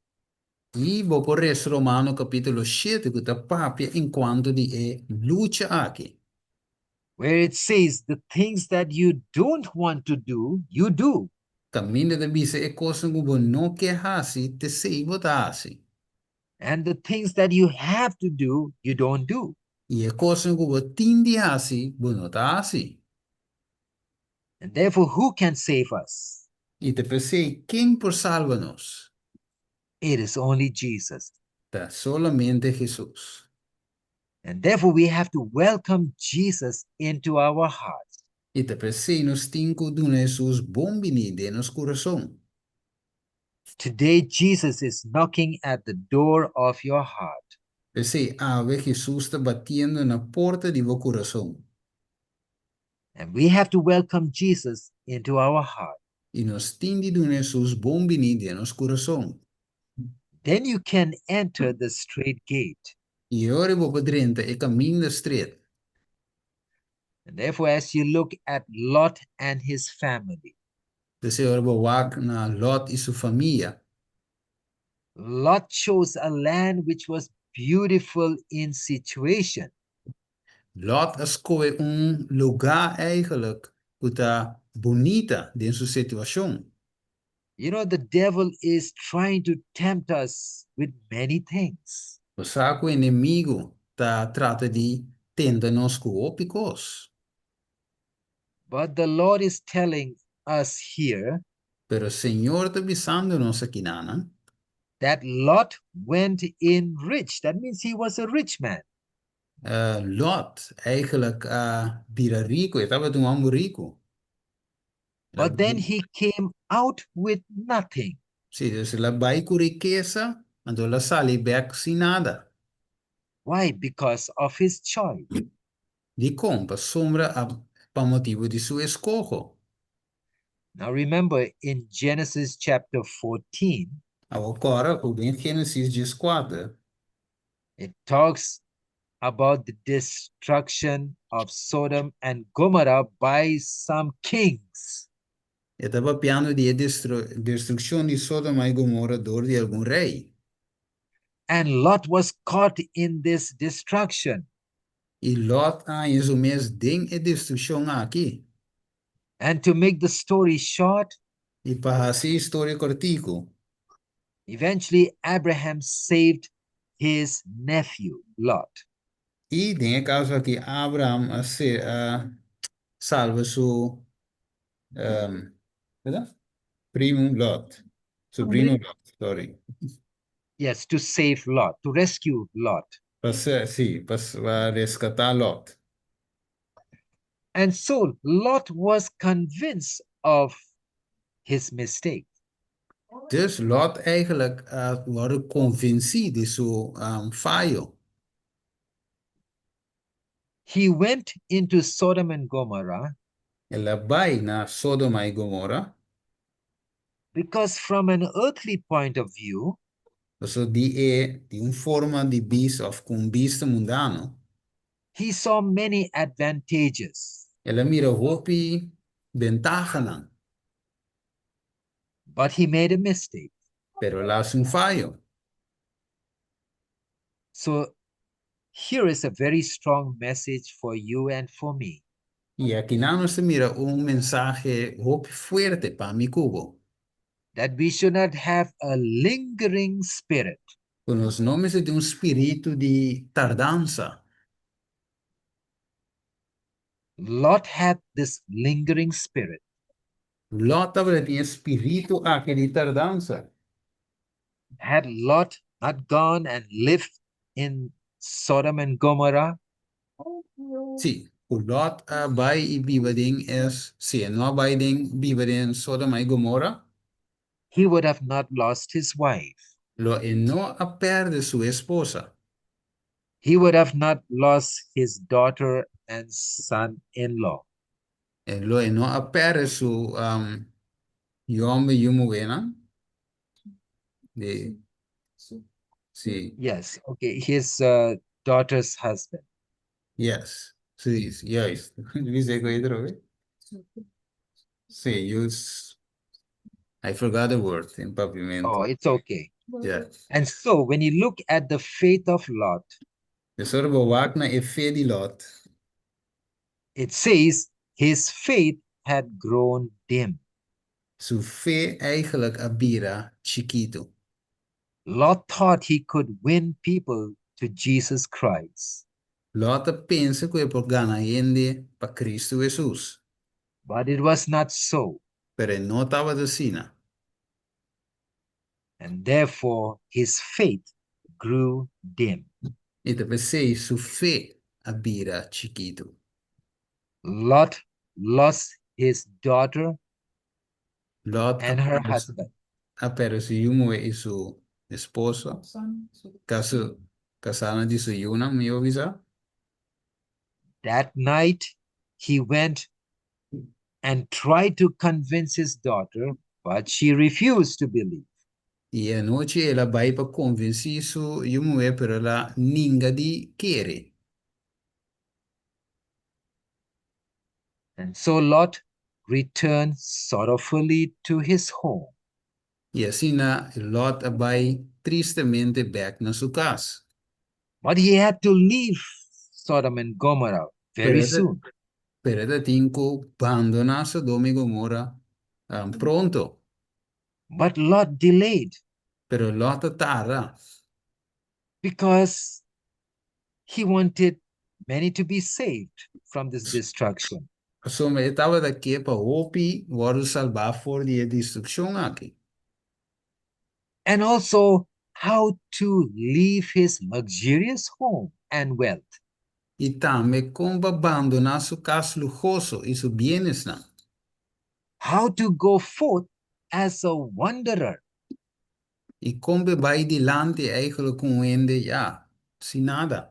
I bo por lesa Romano kapítulo 7 ku ta papia enkuanto di e lucha aki. Where it says the things that you don't want to do, you do. Kaminda ta bisa e kos ku bo no ke hasi, t'esei bo ta hasi. And the things that you have to do, you don't do. I e kos ku bo tin di hasi, bo no ta hasi. And therefore, who can save us? I ta p'esei, ken por salba nos? It is only Jesus. Ta solamente Hesus. And therefore, we have to welcome Jesus into our hearts. I ta p'esei nos tin ku duna Hesus bon biní den nos kurason. Today, Jesus is knocking at the door of your heart. P'esei, awe Hesus ta batiendo na porta di bo kurason. And we have to welcome Jesus into our heart. I nos tin di duna Hesus bon biní den nos kurason. Then you can enter the straight gate. I ora bo por drenta e kaminda stret. And therefore, as you look at Lot and his family, P'esei ora bo wak na Lot i su famia. Lot chose a land which was beautiful in situation. Lot a skohe un lugá eigenlijk ku ta bunita den su situashon. The devil is trying to tempt us with many things. Bo sa ku enemigu ta trata di tenta nos ku hopi kos. But the Lord is telling us here Pero Señor ta bisando nos akinan that Lot went in rich. That means he was a rich man. Lot eigenlijk a bira riku, e tabata un hòmber riku. But then he came out with nothing. Si, el a bai ku rikesa, anto el a sali bèk sin nada. Why? Because of his choice. Dikon, pasobra pa motibu di su eskoho. Now remember, in Genesis chapter 14, Awor, den Génesis 14, it talks about the destruction of Sodom and Gomorrah by some kings. E ta papiando di destrukshon di Sodoma i Gomora dor di algun rei. And Lot was caught in this destruction. I Lot a haña su mes den e destrukshon aki. And to make the story short, I pa hasi e historia kòrtiku, eventually Abraham saved his nephew, Lot. I den e kaso aki Abraham a ser a salba su berdat? Primu Lot. Su primu Lot, sorry. Yes, to save Lot, to rescue Lot. Pa si, pa reskatá Lot. And so Lot was convinced of his mistake. Dus Lot eigenlijk a wòrdu konvensí di su fayo. He went into Sodom and Gomorrah El a bai na Sodoma i Gomora. Because from an earthly point of view, Paso di e di un forma di bista òf ku un bista mundano, he saw many advantages. El a mira hopi bentahanan. But he made a mistake. Pero el a hasi un fayo. So here is a very strong message for you and for me. I akinan nos ta mira un mensahe hopi fuerte pa mi ku bo. That we should not have a lingering spirit. Ku nos no mester tin un spiritu di tardansa. Lot had this lingering spirit. Lot tabata tin e spiritu aki di tardansa. Had Lot not gone and lived in Sodom and Gomorrah, Si, ku Lot a bai i biba den es, si e no a bai den biba den Sodoma i Gomorra, he would have not lost his wife. Lo e no a pèrdè su esposa. He would have not lost his daughter and son-in-law. E lo e no a pèrdè su yu hòmber i yu muhénan. Di, si. Yes, okay, his daughter's husband. Yes, si, juist. Bisa ku otro be? Si, use. I forgot the word in Papiamento. Oh, it's okay. Yeah. And so when you look at the faith of Lot, Dus ora bo wak na e fe di Lot, it says his faith had grown dim. Su fe eigenlijk a bira chikitu. Lot thought he could win people to Jesus Christ, Lot a pensa ku e por gana hende pa Kristu Hesus, but it was not so. Pero e no tabata asina. And therefore his faith grew dim. I ta p'esei su fe a bira chikitu. Lot lost his daughter Lot and her husband. A pèrdè su yu muhé i su esposo. Kasu kasánan di su yunan, mi a bisa. That night he went and tried to convince his daughter, but she refused to believe. I e anochi el a bai pa konvensí su yu muhé, pero el a ninga di kere. And so Lot returned sorrowfully to his home. I asina Lot a bai tristemente bèk na su kas. But he had to leave Sodom and Gomorrah very soon. Pero e ta tin ku bandoná Sodoma i Gomorra pronto. But Lot delayed. Pero Lot a tarda. Because he wanted many to be saved from this destruction. Pasobra e tabata ke pa hopi wòrdu salbá for di e destrukshon aki. And also how to leave his luxurious home and wealth. I tambe kon pa bandoná su kas luhoso i su bienesnan. How to go forth as a wanderer. I kon pa e bai dilanti eigenlijk ku un hende ya sin nada.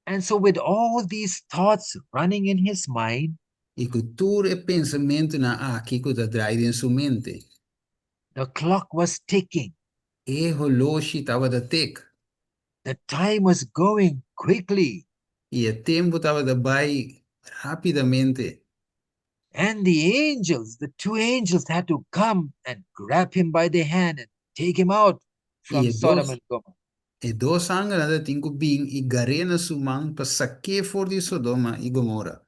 And so with all these thoughts running in his mind, I ku tur e pensamentunan aki ku ta drai den su mente, the clock was ticking. E holoshi tabata tek. The time was going quickly. I e tempu tabata bai rápidamente. And the angels, the two angels, had to come and grab him by the hand and take him out from E Sodom dos and Gomorrah. E dos angelnan ta tin ku bin i gar'é na su man pa sak'é for di Sodoma i Gomora.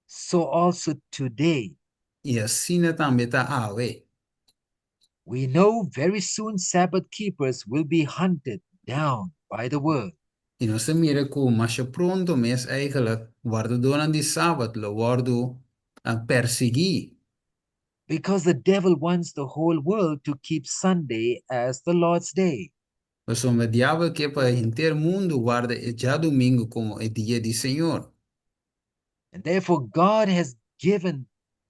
So also today, I asina tambe ta awe. We know very soon Sabbath keepers will be hunted down by the world. I nos ta mira ku masha pronto mes eigenlijk wardadónan di Sabat lo wòrdu persiguí. Because the devil wants the whole world to keep Sunday as the Lord's day. Pasobra diabel ke pa henter mundu warda e djadumingu komo e dia di Señor. And therefore God has given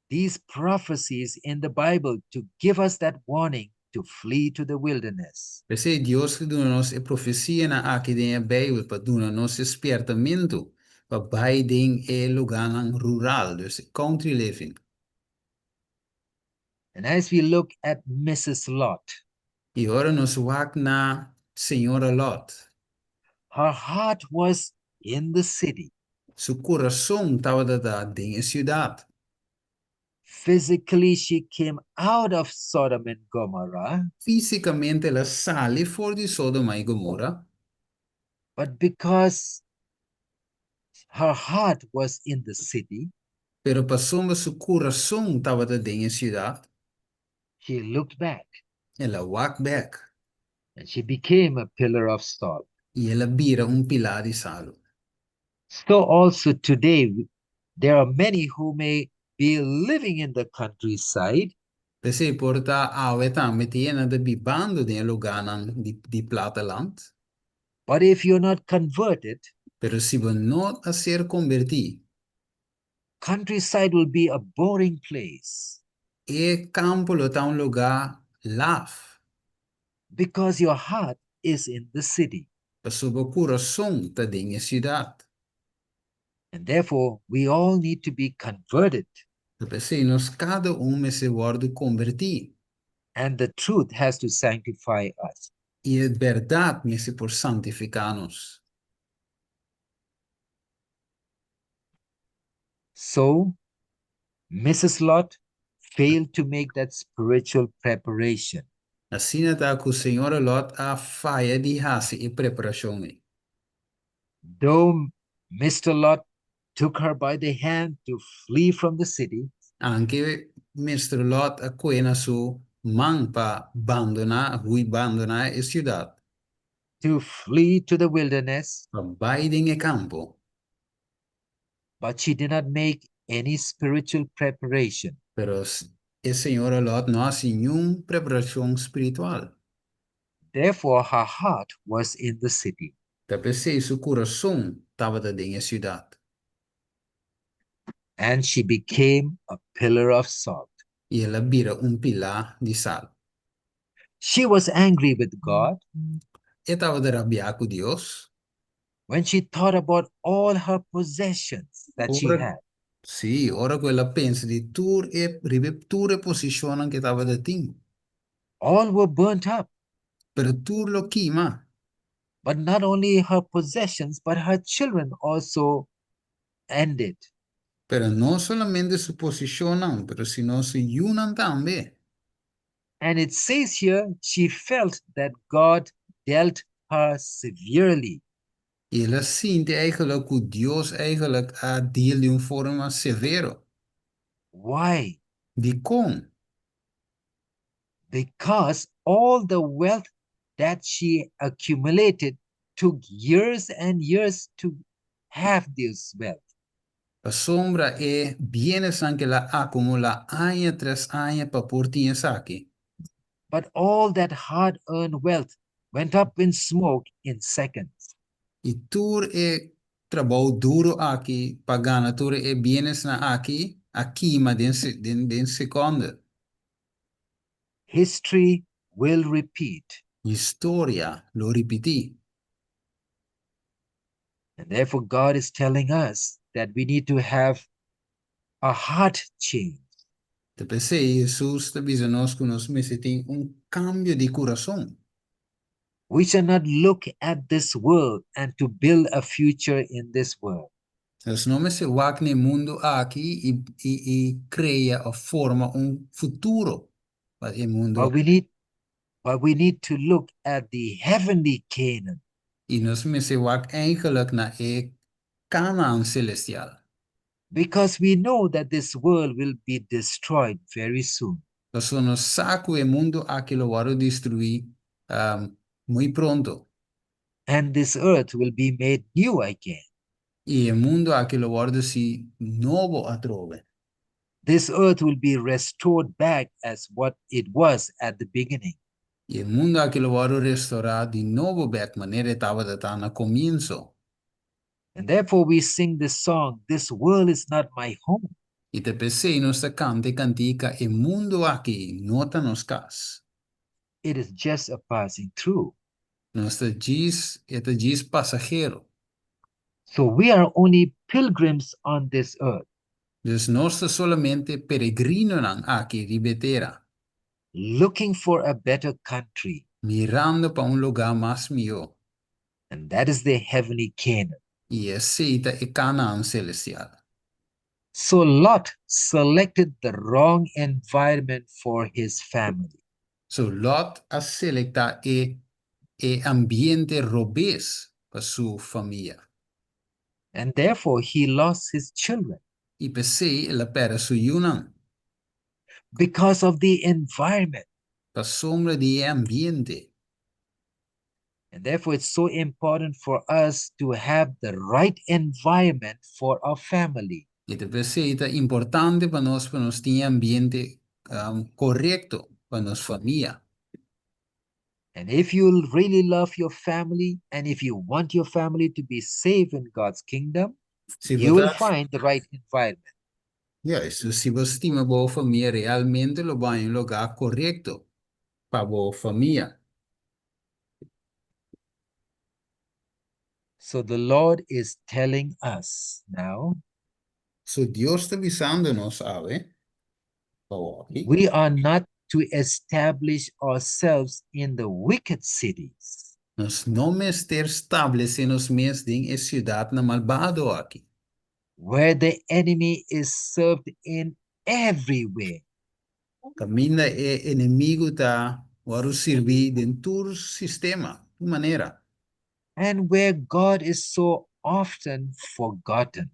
these prophecies in the Bible to give us that warning to flee to the wilderness. P'esei Dios a duna nos e profesianan aki den e Beibel pa duna nos e spièrtamentu pa bai den e lugánan rural, dus country living. And as we look at Mrs. Lot, I ora nos wak na señora Lot, her heart was in the city. Su kurason tabata ta den e siudat. Physically, she came out of Sodom and Gomorrah. Físikamente el a sali for di Sodoma i Gomora. But because her heart was in the city, Pero pasobra su kurason tabata den e siudat, she looked back. El a wak bèk. And she became a pillar of salt. I el a bira un pilá di salu. So also today, there are many who may be living in the countryside. P'esei por ta awe tambe tin hende ta bibando den e lugánan di plataland. But if you're not converted, Pero si bo no a ser kombertí, countryside will be a boring place. E kampo lo ta un lugá laf. Because your heart is in the city. Pasobra bo kurason ta den e siudat. And therefore, we all need to be converted. P'esei nos kada un mester wòrdu kombertí. And the truth has to sanctify us. I e bèrdat mester por santifiká nos. So, Mrs. Lot failed to make that spiritual preparation. Asina ta ku señora Lot a faya di hasi e preparashon ei. Though Mister Lot took her by the hand to flee from the city. Anke Mister Lot a kohe na su man pa bandoná, hui bandoná e siudat. To flee to the wilderness. Pa bai den e kampo. But she did not make any spiritual preparation. Pero e señora Lot no a hasi niun preparashon spiritual. Therefore her heart was in the city. Ta p'esei su kurason tabata den e siudat. And she became a pillar of salt. I el a bira un pilá di sal. She was angry with God. E tabata rabiá ku Dios. When she thought about all her possessions that she Ora, had. sí, ora ku el a pensa di tur e, riba e tur e posishonnan ku e tabata tin. All were burnt up. Pero tur lo kima. But not only her possessions, but her children also ended. Pero no solamente su posishonnan, pero sino su yunan tambe. And it says here, she felt that God dealt her severely. I el a sinti eigenlijk ku Dios eigenlijk a deal di un forma severo. Why? Dikon? Because all the wealth that she accumulated took years and years to have this wealth. Pasobra e bienesnan ku el a akumulá aña tras aña pa por tin esaki. But all that hard-earned wealth went up in smoke in seconds. I tur e trabou duru aki pa gana tur e bienesnan aki a kima den den sekonde. History will repeat. Historia lo ripití. And therefore God is telling us that we need to have a heart change. Ta p'esei Hesus ta bisa nos ku nos mester tin un kambio di kurason. We shall not look at this world and to build a future in this world. Nos no mester wak na e mundu aki i i i krea òf forma un futuro pa e mundu But we need but we need to look at the heavenly Canaan. I nos mester wak eigenlijk na e Canaan celestial. Because we know that this world will be destroyed very soon. Pasobra nos sa ku e mundu aki lo wòrdu destruí muy pronto. And this earth will be made new again. I e mundu aki lo wòrdu si nobo atrobe. This earth will be restored back as what it was at the beginning. I e mundu aki lo wòrdu restorá di nobo bèk manera e tabata ta na komienso. And therefore we sing this song, This world is not my home. I ta p'esei nos ta kanta e kantika e mundu aki no ta nos kas. It is just a passing through. Nos ta djis, e ta djis pasahero. So we are only pilgrims on this earth. Dus nos ta solamente peregrinonan aki riba e tera. Looking for a better country. Mirando pa un lugá mas mihó. And that is the heavenly Canaan. I esei ta e Canaan celestial. So Lot selected the wrong environment for his family. So Lot a selektá e e ambiente robes pa su famia. And therefore he lost his children. I p'esei el a pèrdè su yunan. Because of the environment. Pasobra di e ambiente. And therefore it's so important for us to have the right environment for our family. I ta p'esei ta importante pa nos pa nos tin e ambiente korekto pa nos famia. And if you really love your family and if you want your family to be safe in God's kingdom, Si you will bo ta find the right environment. Juist, si bo stima bo famia realmente lo bo haña un lugá korekto pa bo famia. So the Lord is telling us now. So Dios ta bisando nos awe, awoki. We are not to establish ourselves in the wicked cities. Nos no mester stablesé nos mes den e siudatnan malbado aki. Where the enemy is served in every way. Kaminda e enemigu ta wòrdu sirbí den tur sistema, tur manera. And where God is so often forgotten.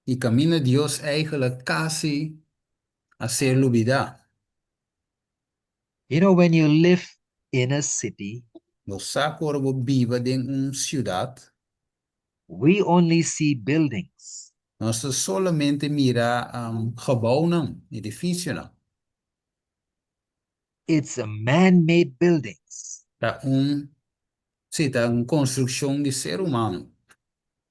I kaminda Dios eigenlijk kasi a ser lubidá. You know when you live in a city. Bo sa ku ora bo biba den un siudat. We only see buildings. Nos ta solamente mira gebouwnan, edificionan. It's a man-made buildings. Ta un, sí, ta un construccion di ser humano.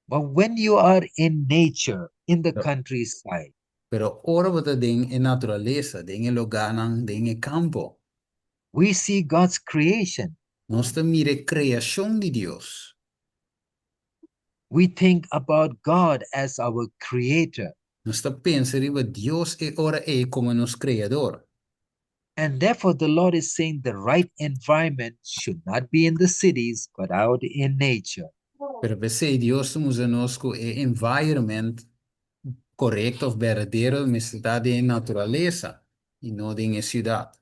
But when you are in nature, in the countryside. Pero ora bo ta den e naturalesa, den e loganan, den e campo. We see God's creation. Nos ta mira e creacion di Dios. We think about God as our creator. Nos ta pensa riba Dios e ora ei komo nos Kreador. And therefore the Lord is saying the right environment should not be in the cities but out in nature. Pero p'esei Dios ta mustra nos ku e environment korekto òf berdadero mester ta den e naturalesa i no den e siudat.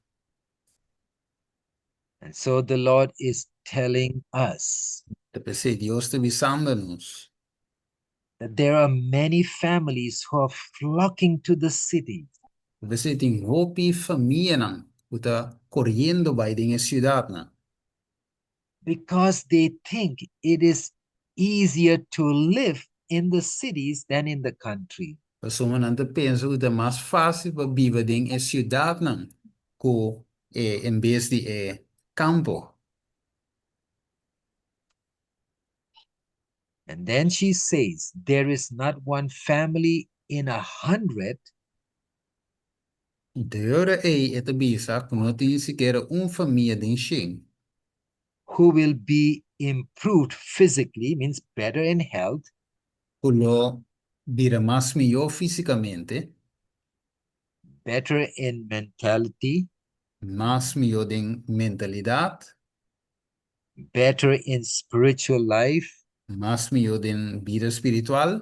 And so the Lord is telling us. Ta p'esei Dios ta bisando nos. That there are many families who are flocking to the cities. Ta p'esei tin hopi famianan ku ta koriendo bai den e siudatnan. Because they think it is easier to live in the cities than in the country. Pasobra nan ta pensa ku ta mas fásil pa biba den e siudatnan ku e en bes di e kampo. And then she says, there is not one family in a hundred. De ora ei e ta bisa ku no tin ni sikiera un famia den shen. Who will be improved physically, means better in health. Ku lo bira mas mihó físikamente. Better in mentality. Mas mihó den mentalidat. Better in spiritual life. Mas mihó den bida spiritual.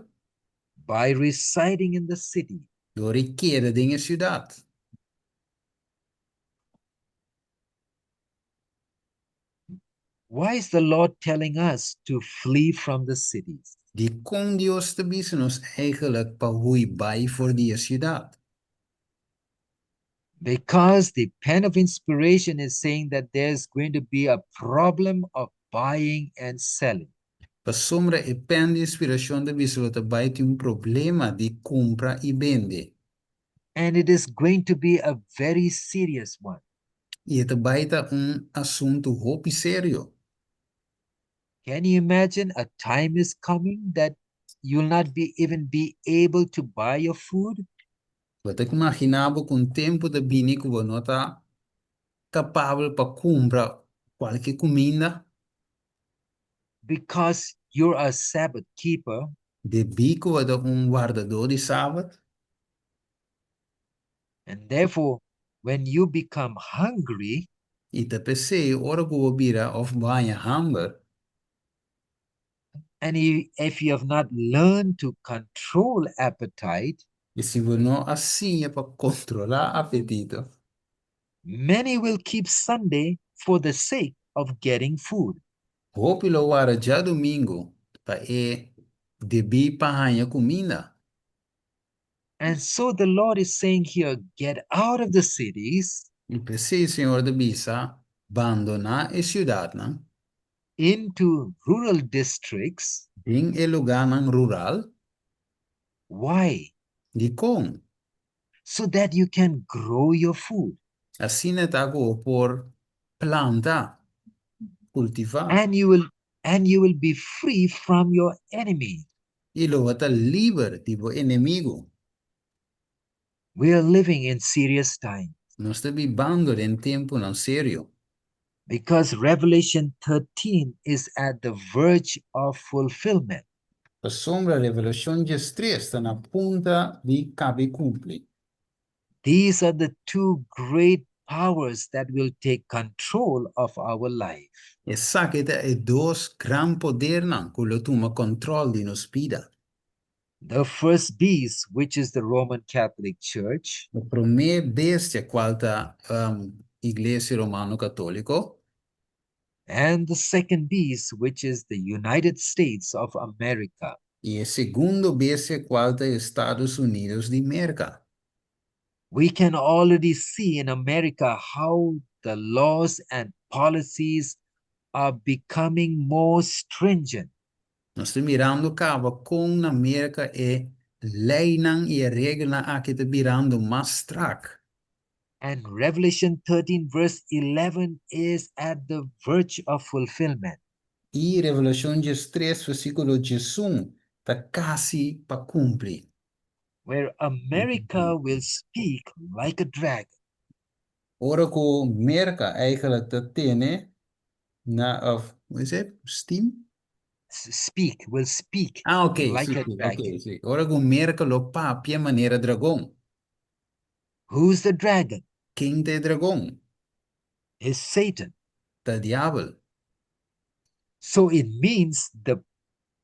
By residing in the city. Dor di keda den e siudat. Why is the Lord telling us to flee from the cities? Dikon Dios ta bisa nos eigenlijk pa hui bai for di e siudat? Because the pen of inspiration is saying that there's going to be a problem of buying and selling. Pasobra e pen di inspirashon ta bisa lo ta bai tin un problema di kumpra i bende. And it is going to be a very serious one. I e ta bai ta un asuntu hopi serio. Can you imagine a time is coming that you'll not be even be able to buy your food? Bo ta imaginá bo ku un tempu ta bini ku bo no ta kapabel pa kumpra kualke kuminda? Because you're a Sabbath keeper. Debí ku bo ta un wardadó di Sabat. And therefore, when you become hungry. I ta p'esei ora ku bo bira òf bo haña hamber. And if you have not learned to control appetite. I si bo no a siña pa kontrolá apetito. Many will keep Sunday for the sake of getting food. Hopi lo wara djadumingu pa e debí pa haña kuminda. And so the Lord is saying here, get out of the cities. I p'esei Señor ta bisa, Bandoná e siudatnan. Into rural districts. Den e lugánan rural. Why? Dikon? So that you can grow your food. Asina ta ku bo por planta, kultivá. And you will and you will be free from your enemy. I lo bo ta liber di bo enemigu. We are living in serious times. Nos ta bibando den tempunan serio. Because Revelation 13 is at the verge of fulfillment. Pasobra Revelashon 13 ta na punta di kabi kumpli. These are the two great powers that will take control of our life. Esaki ta e dos gran podernan ku lo tuma kòntròl di nos bida. The first beast, which is the Roman Catholic Church. E promé bestia, kual ta Iglesia Romano Katóliko. And the second beast, which is the United States of America. I e segundo bestia, kual ta Estados Unidos di Merka. We can already see in America how the laws and policies are becoming more stringent. Nos ta mirando kaba kon na Merka e leinan i e regelnan aki ta birando mas strak. And Revelation 13 verse 11 is at the verge of fulfillment. I Revelashon 13 versíkulo 11 ta kasi pa kumpli. Where America will speak like a dragon. Ora ku Merka eigenlijk ta tene na of hoe is it? Steam? Speak, will speak Ah, ok, like sí, a sí, ok, dragon. sí. Ora ku Merka lo papia manera dragon. Who's the dragon? Ken ta e dragon? Is Satan. Ta diabel. So it means the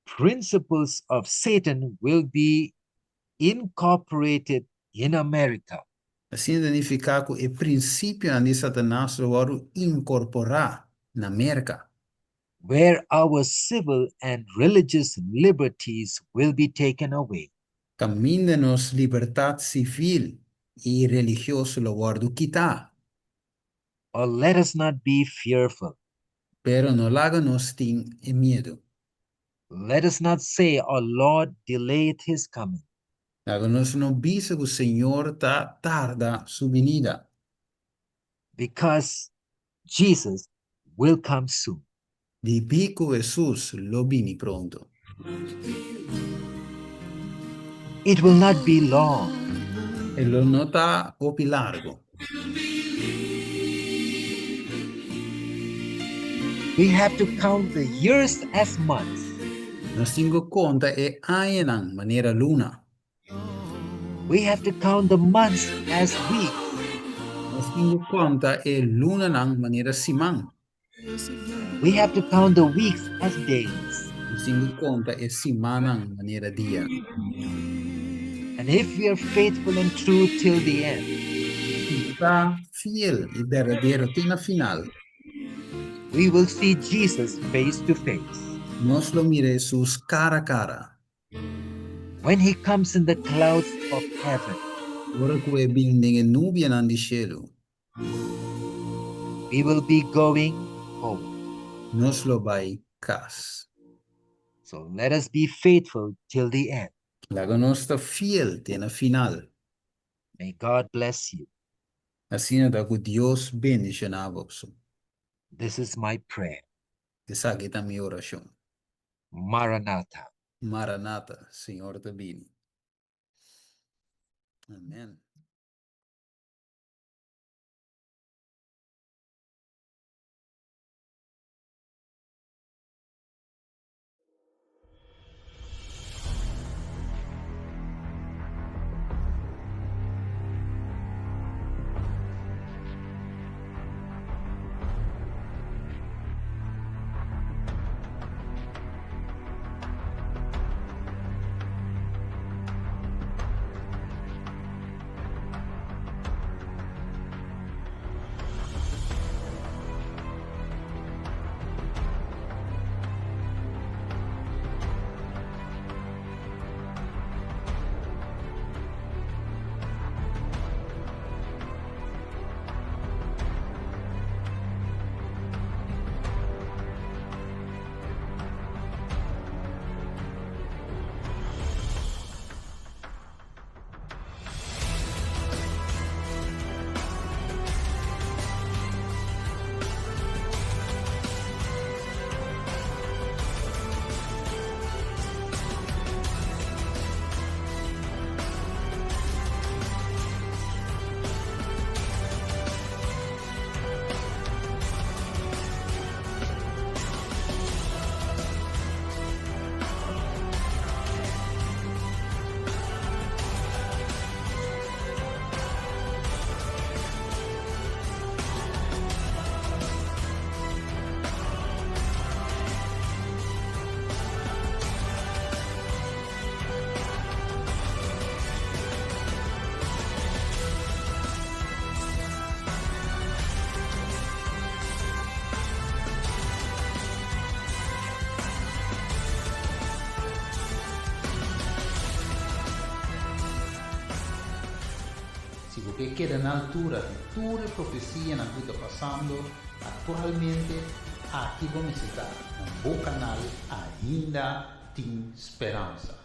principles of Satan will be incorporated in America. Asina ta nifiká ku e prinsipionan di Satanas lo wòrdu inkorporá na Merka. Where our civil and religious liberties will be taken away. Kaminda nos libertat sivil i religioso lo wòrdu kitá. Or let us not be fearful. Pero no laga nos tin e miedu. Let us not say, Our Lord delayeth his coming. Laga nos no bisa ku Señor ta tarda su binida. Because Jesus will come soon. Dibí ku Hesus lo bini pronto. It will not be long. E lo no ta hopi largu. We have to count the years as months. Nos tin ku konta e añanan manera luna. We have to count the months as weeks. Nos tin ku konta e lunanan manera siman. We have to count the weeks as days. Nos tin ku konta e simannan manera dia. And if we are faithful and true till the end. Si bo ta fiel i berdadero te na final. We will see Jesus face to face. Nos lo mira Hesus kara kara. When he comes in the clouds of heaven. Ora ku e bin den e nubianan di shelu. We will be going home. Nos lo bai kas. So let us be faithful till the end. Laga nos ta fiel te na final. May God bless you. Asina ta ku Dios bendishoná boso. This is my prayer. Esaki ta mi orashon. Maranatha. Maranatha, Señor ta bini. Amen. bo ke keda na altura di tur e profesianan ku ta pasando aktualmente, aki bo mester ta na bo kanal Ainda Tin Speransa.